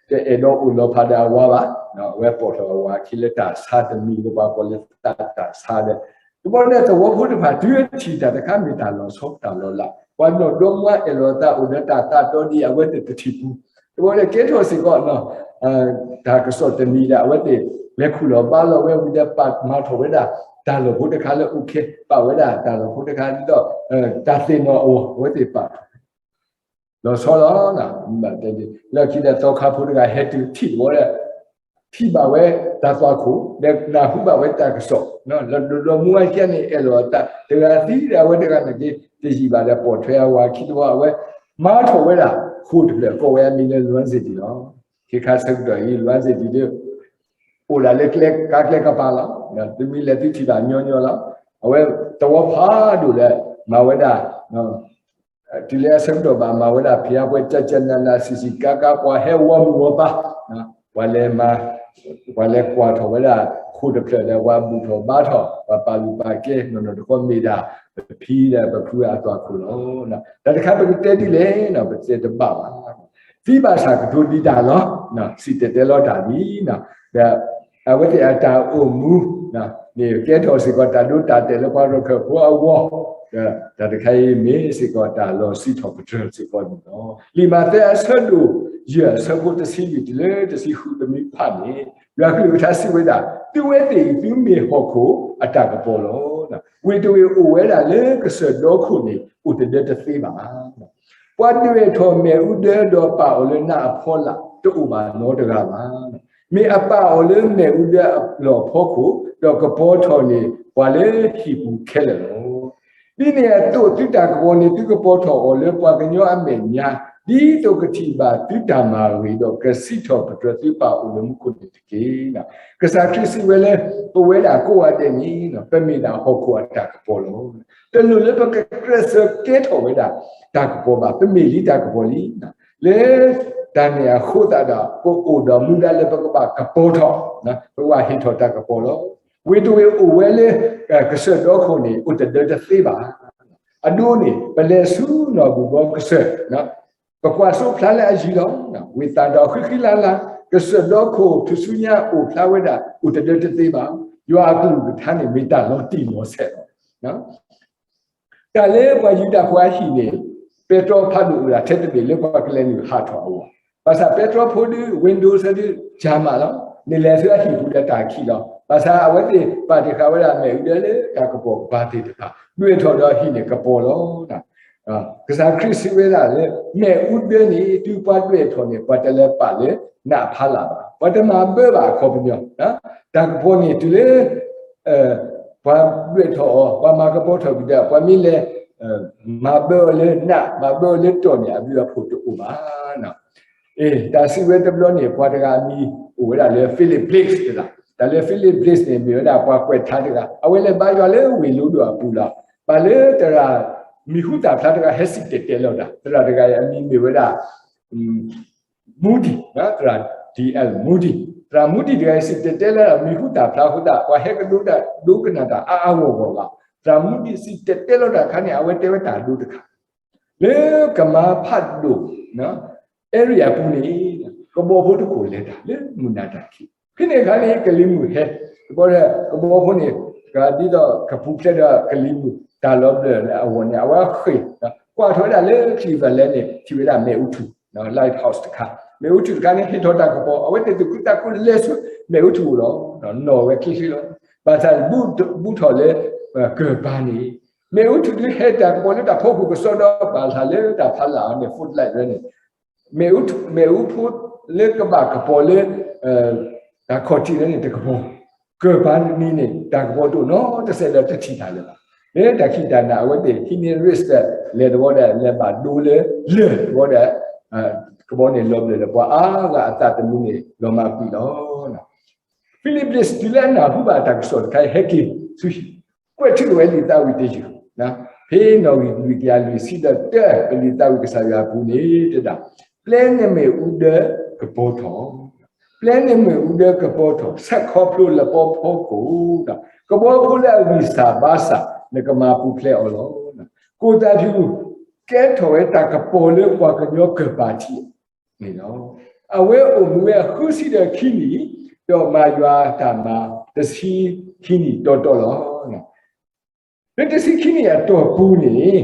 တအဲၣ်ဒိးအိၣ်လီၤဖးဒီးအဝၤဘၣ်. အဝဲပိာ်ထီၣ်အဝၤအခံလၢတၢ်ဆါတမံၤ လၢပှၤကိးလၢသးတၢ်ဆါဒီး တဘျီဒီးသဝီဖိတဖၣ် တုၤထံၣ်တၢ်တခါ မ့ၢ်တၢ်လီၤဆီတၢ်လီၤလး, ပှၤနီၢ်ဒီမါအဲၣ်လီၤသးအိၣ်ဒီးတၢ်သးတီဒ်အဝဲသ့ၣ်တထံၣ်ပူၤ, တဘျီဒီးကဲထီၣ်စ့ၢ်ကီး တၢ်ကစီၣ်တနံၤဒီး အဝဲသ့ၣ်လဲၤခူၣ်လီၤဘါလီၤဝဲဝံၤဒီး ပာ်မၤထီၣ်ဝဲဒၣ် တၢ်လီၢ်ဖိတခါလၢအိၣ်ခဲ ပာ်ဝဲဒၣ်တၢ်လီၢ်ဖိတခါဒ်သိး တၢ်သ့ၣ်နီၣ်အဂီၢ် အဝဲသ့ၣ်ပာ်ထီၣ် လီၤဆီလီၤ. လၢခံဒီးသီခါဖိတဂၤဟဲတုၤထံၣ်တဘျီဒီး ထံၣ်ဘၣ်ဝဲတၢ်သွၣ်ခိၣ် ဒီးနၢ်ဟူဘၣ်ဝဲတၢ်ကစီၣ်, လီၤဒိၣ်လီၤမူဝဲခံဂၤန့ၣ် အဲၣ်လီၤအသး တဂၤသံဒီး အဝဲတဂၤန့ၣ်က့ၤ တယံာ်ဘၣ်ဒီးပိာ်ထွဲအဝၤခံတဘျီ အဝဲမၤထီၣ်ဝဲဒၣ် ဃိာ်တဖျၢၣ် ကိးဝဲအမံၤလၢ လွမ်းစေတီ လီၤ. ခဲခါဆၢကတီၢ်အံၤ လွမ်းစေတီ ဒ် အိၣ်ဒၣ်လၢကျဲကါကျဲကပၤလီၤ. သုမ့ၢ်လဲၤသုထံၣ်ဘၣ်ညီညီလီၤ. အဝဲသဝီဖးဒိၣ်လၢ မၤဝဲဒၣ် တုၤလၢအဆၢကတီၢ်ဘၣ်မၤဝဲဒၣ် ဖံးအါပှဲၤ ကၠၢ်ကၠၢ်နးနး စံးစံးကါကါ ပှၤဟဲဝီမုၢ်ဝီပၤ, ပှၤလဲၤမၤ ပှၤလဲၤကွၢ်ထီၣ်ဝဲဒၣ် ဃိာ်တဖျၢၣ်ဒီး ပှၤဘူၣ်ထီၣ်ဘါထီၣ် ပှၤပာ်လုၢ်ပာ်ကဲ နီၢ်နီၢ်တခီမ့ၢ်ဒၣ် ပဖံဒီးပဖုအသွၣ်ခိၣ်လီၤ. တၢ်တခါပကတဲဒ်လဲၣ် ပတဲတဘၣ်ဘၣ်. သံဘၣ်ဆၣ်ကတိၤဒံးတၢ်လီၤ. စံၣ်တဲၤတဲလီၤတၢ်လံ. ဒီးအဝဲသ့ၣ်အတၢ်အိၣ်မူ န့ၣ်ကဲထီၣ်စ့ၢ်ကီးတၢ်ဒိတၢ်တဲာ်လၢပှၤရိၣ်ခၢၣ်ဖိအဂီၢ်, ဒီးတၢ်တခါအံၤမ့ၢ်စ့ၢ်ကီးတၢ်လီၤစံးထီၣ်ပတြၢၤစ့ၢ်ကီးန့ၣ်လီၤ. လံာ်မးသဲအဆၢဒိၣ်ယဲၢ် အဆၢဖိတဆံလွံၢ်တုၤလၢတဆံဃုပမ့ၢ်ဖးန့ၣ် ယွၤကလုၢ်ကထါစံးဝဲဒၣ်, သုဝဲသ့ၣ်အံၤ သုမ့ၢ်ဟီၣ်ခိၣ်အတၢ်ကပီၤလီၤ. ဝ့ၢ်တဝ့ၢ်အိၣ်ဝဲဒၣ်လၢကစၢၢ်ဒီခိၣ်န့ၣ် အိၣ်တဒၢတသ့ဘၣ်. ပှၤဒွဲၣ်ထီၣ်မ့ၣ်အူဒၢဒီးပာ်အီၤလၢနးအဖီလာ် တအိၣ်ဘၣ်နီတဂၤဘၣ်. မ့ၢ်အပာ်အီၤလၢမ့ၣ်အူဒၢအလီၢ်အဖီခိၣ်, ဒီးကပီၤထီၣ်န့ၢ်ပှၤလၢဟံၣ်ပူၤခဲလၢာ်လီၤ. ဒ်န့ၣ်အသိးသုတၢ်ကပီၤန့ၣ် သုကပီၤထီၣ်အီၤလၢပှၤကညီအမဲာ်ညါ, ဒ်သိးကထံၣ်ဘၣ်သုတၢ်မၤဂ့ၤဒီး ကစံးထီၣ်ပတြၢၤသုပၢ်အိၣ်လၢမူခိၣ်န့ၣ်တက့ၢ်. ကစၢ်ခရံာ်စံးဝဲလၢ ပဝဲဒၣ်ကိးဂၤဒဲးန့ၣ် ပမ့ၢ်ဒၣ်ဟီၣ်ခိၣ်အတၢ်ကပီၤလီၤ. တလိၣ်လၢပကကြၢးစၢးကဲထီၣ်ဝဲဒၣ်တၢ်ကပီၤဘၣ်, ပမ့ၢ်လံတၢ်ကပီၤလံ. လၢတၢ်န့ၣ်အဃိသတးဒီး ပအိၣ်ဒီးမူဒါလၢပကဘၣ်ကပီၤထီၣ်, ပကဘၣ်ဟ့ၣ်ထီၣ်တၢ်ကပီၤလီၤ. ဝ့ၢ်တဝ့ၢ်အိၣ်ဝဲလၢ ကစၢၢ်ဒီခိၣ်န့ၣ် အိၣ်တဒၢတသ့ဘၣ်. အဒိန့ၣ် ပလဲၤဆူနီၢ်ဘူၣ်ဘီကစၢၢ် ပကွၢ်စိဖျါလၢအယံၤလီၤ. ဝ့ၢ်သၣ်ဒီးဃံဃံလၤလၤ, ကစၢၢ်ဒီခိၣ်ထူၣ်စုညါအိၣ်ဖျါဝဲဒၣ် အိၣ်တဒၢတသ့ဘၣ်. ယွၤအကလုၢ်ကထါန့ၣ် မ့ၢ်တၢ်လီၤတံၢ်လီၤဆဲးလီၤ. တၢ်လၢပှၤယူဒၤဖိအဟံၣ်န့ၣ် ပဲတြီဖးဒိၣ်အိၣ်ဒၣ်ထဲတဘ့ၣ်လၢပှၤကလဲၤနုာ်ဟးထီၣ်အဂီၢ်, ဘၣ်ဆၣ်ပဲတြီဖိဒုး Windows ဒုး ကၢ်မးလီၤ. နလဲၤဆူအဟံၣ်ပူၤဒီးတၢ်ခံးလီၤ. ဘၣ်ဆၣ်အဝဲသ့ၣ်ပာ်တ့ၢ်ဃာ်ဝဲဒၣ် မ့ၣ်အူဒၢလၢတၢ်ကပီၤကပၤသ့ၣ်တဖၣ် ဒွဲၣ်ထီၣ်ဒီးဟံၣ်န့ၣ်ကပီၤလီၤ. ကစၢ်ခရံာ်စံးဝဲဒၣ်လၢ မ့ၣ်အူဒၢန့ၣ် တုၤပှၤဒွဲၣ်ထီၣ်န့ၣ် ပှၤတလဲၤပာ်လၢနးဖးလာ်ဘၣ်, ပှၤတမၤဘၢဘၣ်အခီပညီ, တၢ်ကပီၤန့ၣ်တုၤလၢ ပှၤဒွဲၣ်ထီၣ်အီၤ ပှၤမၤကပီၤထီၣ်ကဒီး ပှၤမ့ၢ်လဲၤ မၤဘၢအီၤလၢနး မၤဘၢအီၤလၢတီၢ်န့ၣ် အဘျုးအဖှိၣ်တအိၣ်ဘၣ်. အ့ တၢ်စံးဝဲတဘျီန့ၣ် ပှၤတဂၤအမံၤအိၣ်ဝဲဒၣ်လၢ Philip Bliss တဒၣ်. တၢ်လၢ Philip Bliss န့ၣ် မ့ၢ်ဝဲဒၣ်ပှၤကွဲးထါတဂၤ, အဝဲလဲၤဘါယွၤလၢဝ့ၢ်လိဒိၣ်အပူၤလီၤ. ဘၣ်လၢသရၣ်မံၤဟူသၣ်ဖျါတဂၤ ဟဲစံၣ်တဲၤတဲလီၤတၢ်, သရၣ်တဂၤအံၤအမံၤမ့ၢ်ဝဲဒၣ် Moody, သရၣ် D L Moody, သရၣ် Moody တဂၤအံၤ စံၣ်တဲၤတဲလီၤတၢ် မံၤဟူသၣ်ဖျါအဃိသတး ပှၤဟဲကဒိတၢ်ဒိကနၣ်တၢ်အါအါဂီၢ်ဂီၢ်လီၤ. သရၣ် Moody စံၣ်တဲၤတဲလီၤတၢ်အခါန့ၣ် အဝဲတဲဝဲတၢ်ဒိတခါ လၢကမၤဖးဒိၣ် area အပူၤန့ၣ် ကဘီဖိတခိၣ်လဲၤတၢ်လၢမုၢ်နၤတၢ်ခံး, ဖဲန့ၣ်အခါန့ၣ် ကလံၤမုၢ်ဟဲ, ကဘီ, ကဘီဖိန့ၣ် ဒ်သိးကပူၤဖျဲးဒီးကလံၤမုၢ်တၢ်လီၤဘျၢၣ်အဂီၢ်န့ၣ် အဝဲဃ့ၢ် ကွၢ်ထီၣ်ဝဲဒၣ်လၢ Cleveland န့ၣ် ထံၣ်ဝဲဒၣ်မ့ၣ်အူထူၣ် lighthouse တခါ, မ့ၣ်အူထူၣ်တခါန့ၣ် ဟ့ၣ်ထီၣ်တၢ်ကပီၤ, အဝဲသ့ၣ်သကုၤသးကိၢ်လဲၤဆူမ့ၣ်အူထူၣ်အအိၣ်လီၤ. နီၣ်ဝဲချ့ချ့လီၤ. ဘၣ်ဆၣ် ဘူၣ်ထီၣ်လၢ ကၢၢ်ပၤန့ၣ် မ့ၣ်အူထူၣ်ဒုးဟဲတၢ်ကပီၤလၢတၢ်ဖီခိၣ်ကစီဒီ ဘၣ်ဆၣ်လၢတၢ်ဖးလၢ်အီၤန့ၣ် floodlight ဝဲန့ၣ် မ့ၣ်အူထူၣ်, မ့ၣ်အူဖိလၢကဘၣ်ကပီၤလၢ တၢ်ခီၣ်ထံးဝဲန့ၣ်တကပီၤ, ကၢၢ်ပၤန့ၣ်န့ၣ် တၢ်ကပီၤတအိၣ်နီတစဲးဒီးတထံၣ်တၢ်လၢၤဘၣ်. လၢတၢ်ခံးတၢ်နၤအဝဲသ့ၣ် ဟံးန့ၢ် risk ဒီး လဲၤတဘျီဒီး လဲၤဘၣ်ဒိလၢလၢၢ်တဘျီဒီး ကဘီန့ၣ်လီၤဘျၢၣ်ဒီး ပှၤအါဂၤအသးသမူန့ၣ် လီၤမၢ်ကွံာ်လီၤ. ဖံလံးပံးတုၤလၢအနၢ်ဟူဘၣ်တၢ်ကစီၣ်တခါအံၤ ဟဲက့ၤဆူဟံၣ်, ကွဲးထုးဝဲလံာ်သးဝံၣ်တယုၢ်, ဖဲနီၣ်ဂံၢ်လွံၢ်ကယၤလွံၢ်ဆံဒီးတၢ ပလံာ်သးဝံၣ်ကစၢ်ယွၤအပူၤန့ၣ် တဲဒၣ်, ပျဲနမဲာ်အူဒၢကပီၤထီၣ်, ပျဲနမဲာ်အူဒၢကပီၤထီၣ်, ဆဲးခီဖျိလပီဖီခိၣ်, ကဘီဖိလၢအဂံၢ်စၢ်ဘါစၢ် နကမၤပူၤဖျဲးအီၤလီၤ. ကိၣ်သၣ်ဖၠူၣ် ကဲထီၣ်ဝဲတၢ်ကပီၤလၢပှၤကညီကၢၢ်ပၢ်ထံးန့ၣ်လီၤ. အဝဲအိၣ်မူဝဲဃုဆံဒီးခံနံၣ်, ဒီးမၤယွၤအတၢ်မၤတဆံခံနံၣ်တီတီလီၤ. လၢတဆံခံနံၣ်အတီၢ်ပူၤန့ၣ်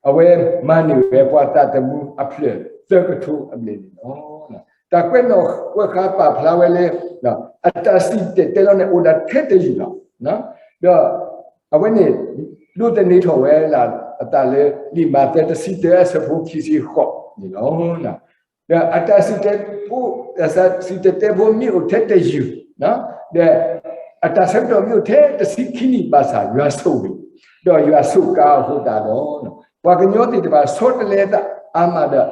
အဝဲမၤန့ၢ်ဝဲပှၤသးသမူအဖျၢၣ်သၢကထိအဘျဲၣ်န့ၣ်လီၤ. တၢ်ကွဲးနီၣ်ကွဲးဃါပာ်ဖျါဝဲလၢ အတၢ်စံၣ်တဲၤတဲလီၤန့ၣ်အိၣ်ဒၣ်ထဲတယုၢ်လီၤ. ဒီးအဝဲန့ၣ် ဒိးသန့ၤထီၣ်ဝဲဒၣ်အသးလၢ လံာ်မးသဲတဆံတၢအဆၢဖိခံဆံဃိးန့ၣ်လီၤ. ဒီးအတၢ်စံၣ်တဲၤ စံၣ်တဲၤတဲဖိမ့ၢ်အိၣ်ထဲတယုၢ်, ဒီးအတၢ်ဆၢကတီၢ်မ့ၢ်အိၣ်ထဲတဆံခံနံၣ်ဘၣ်ဆၣ် ယွၤဆိၣ်ဂ့ၤ, ဒီးယွၤစူးကါအဃိသတးဒီး ပှၤကညီသ့ၣ်တဖၣ်ဆီတလဲအသးအါမးဒီး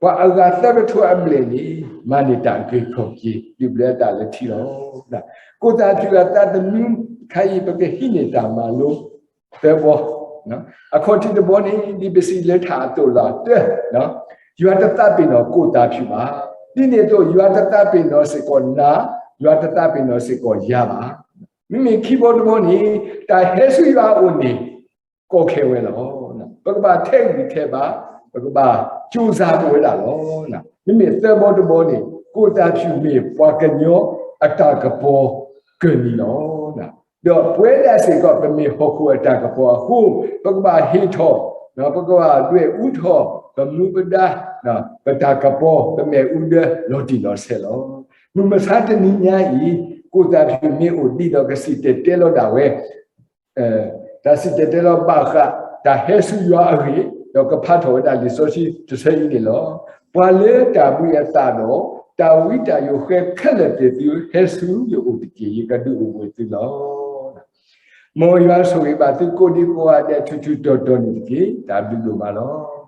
ပှၤအဂၤသၢကထိအဘျဲၣ်န့ၣ် မၤန့ၢ်တၢ်အဂ့ၤခီၣ်က့ၤ ဒုးဘျၢအသးလၢထံလီၤ. ကိၣ်သၣ်ဖၠူၣ်အသးသမူတခါအံၤ ပကဟံးန့ၢ်တၢ်မၤလိ သၢဘီ, အခီၣ်ထံးတဘီန့ၣ် ဒ်ပစံးလၢထးအသိးလီၤ. တၢ, ယွၤတသးပ့ၤနီၣ်ကိၣ်သၣ်ဖၠူၣ်ဘၣ်. ဒ်န့ၣ်အသိး ယွၤတသးပ့ၤနီၣ်စ့ၢ်ကီးနၤ, ယွၤတသးပ့ၤနီၣ်စ့ၢ်ကီးယၤဘၣ်. မ့မ့ၢ်ခံဘီတဘီန့ၣ် တၢ်ဟဲဆူယွၤအအိၣ်န့ၣ် ကီခဲဝဲလီၤ. ပကဘၣ်ထဲးဂံၢ်ထဲးဘါ, ပကဘၣ်ကၠိစၢ်ပဝဲဒၣ်လီၤ. မ့မ့ၢ်သၢဘီတဘီန့ၣ် ကိၣ်သၣ်ဖၠူၣ်မ့ၢ်ပှၤကညီအတၢ်ကပီၤကၢၢ်နံၤလီၤ. ဒီးပဝဲဒၣ်စ့ၢ်ကီး ပမ့ၢ်ဟီၣ်ခိၣ်အတၢ်ကပီၤအဃိ, ပကဘၣ်ဟ့ၣ်ထီၣ်, ပကဘၣ်ဒွဲၣ်အူထီၣ် ပမူပဒါ, ပတၢ်ကပီၤ ပမဲာ်အူဒၢလီၤတံၢ်လီၤဆဲးလီၤ. မုၢ်မဆါတနံၤညါအံၤ ကိၣ်သၣ်ဖၠူၣ်မ့ၢ်အိၣ်ဒ်သိးကစံၣ်တဲၤတဲလီၤဒၣ်ဝဲ တၢ်စံၣ်တဲၤတဲလီၤဘၣ်ဃး တၢ်ဟဲဆူယွၤအဂ့ၢ်, ဒီးကဖးထီၣ်ဝဲဒၣ်လံာ်စီဆှံတဆၢအံၤန့ၣ်လီၤ. ပှၤလၢတၢ်ဘှံးအသးဒီး တၢ်ဝံတၢ်ယိးဃဲခဲလၢာ်သ့ၣ်သုဟဲဆူယအိၣ်တက့ၢ်. ယကဒုးအိၣ်ဘှံးသုလီၤ. မ်ယွၤဆိၣ်ဂ့ၤဘၣ်သုကိးဒံကိးဂၤဒဲးထူးထူးတီၤတီၤန့ၣ်တက့ၢ်. တၢ်ဘျုးဒိၣ်မးလီၤ.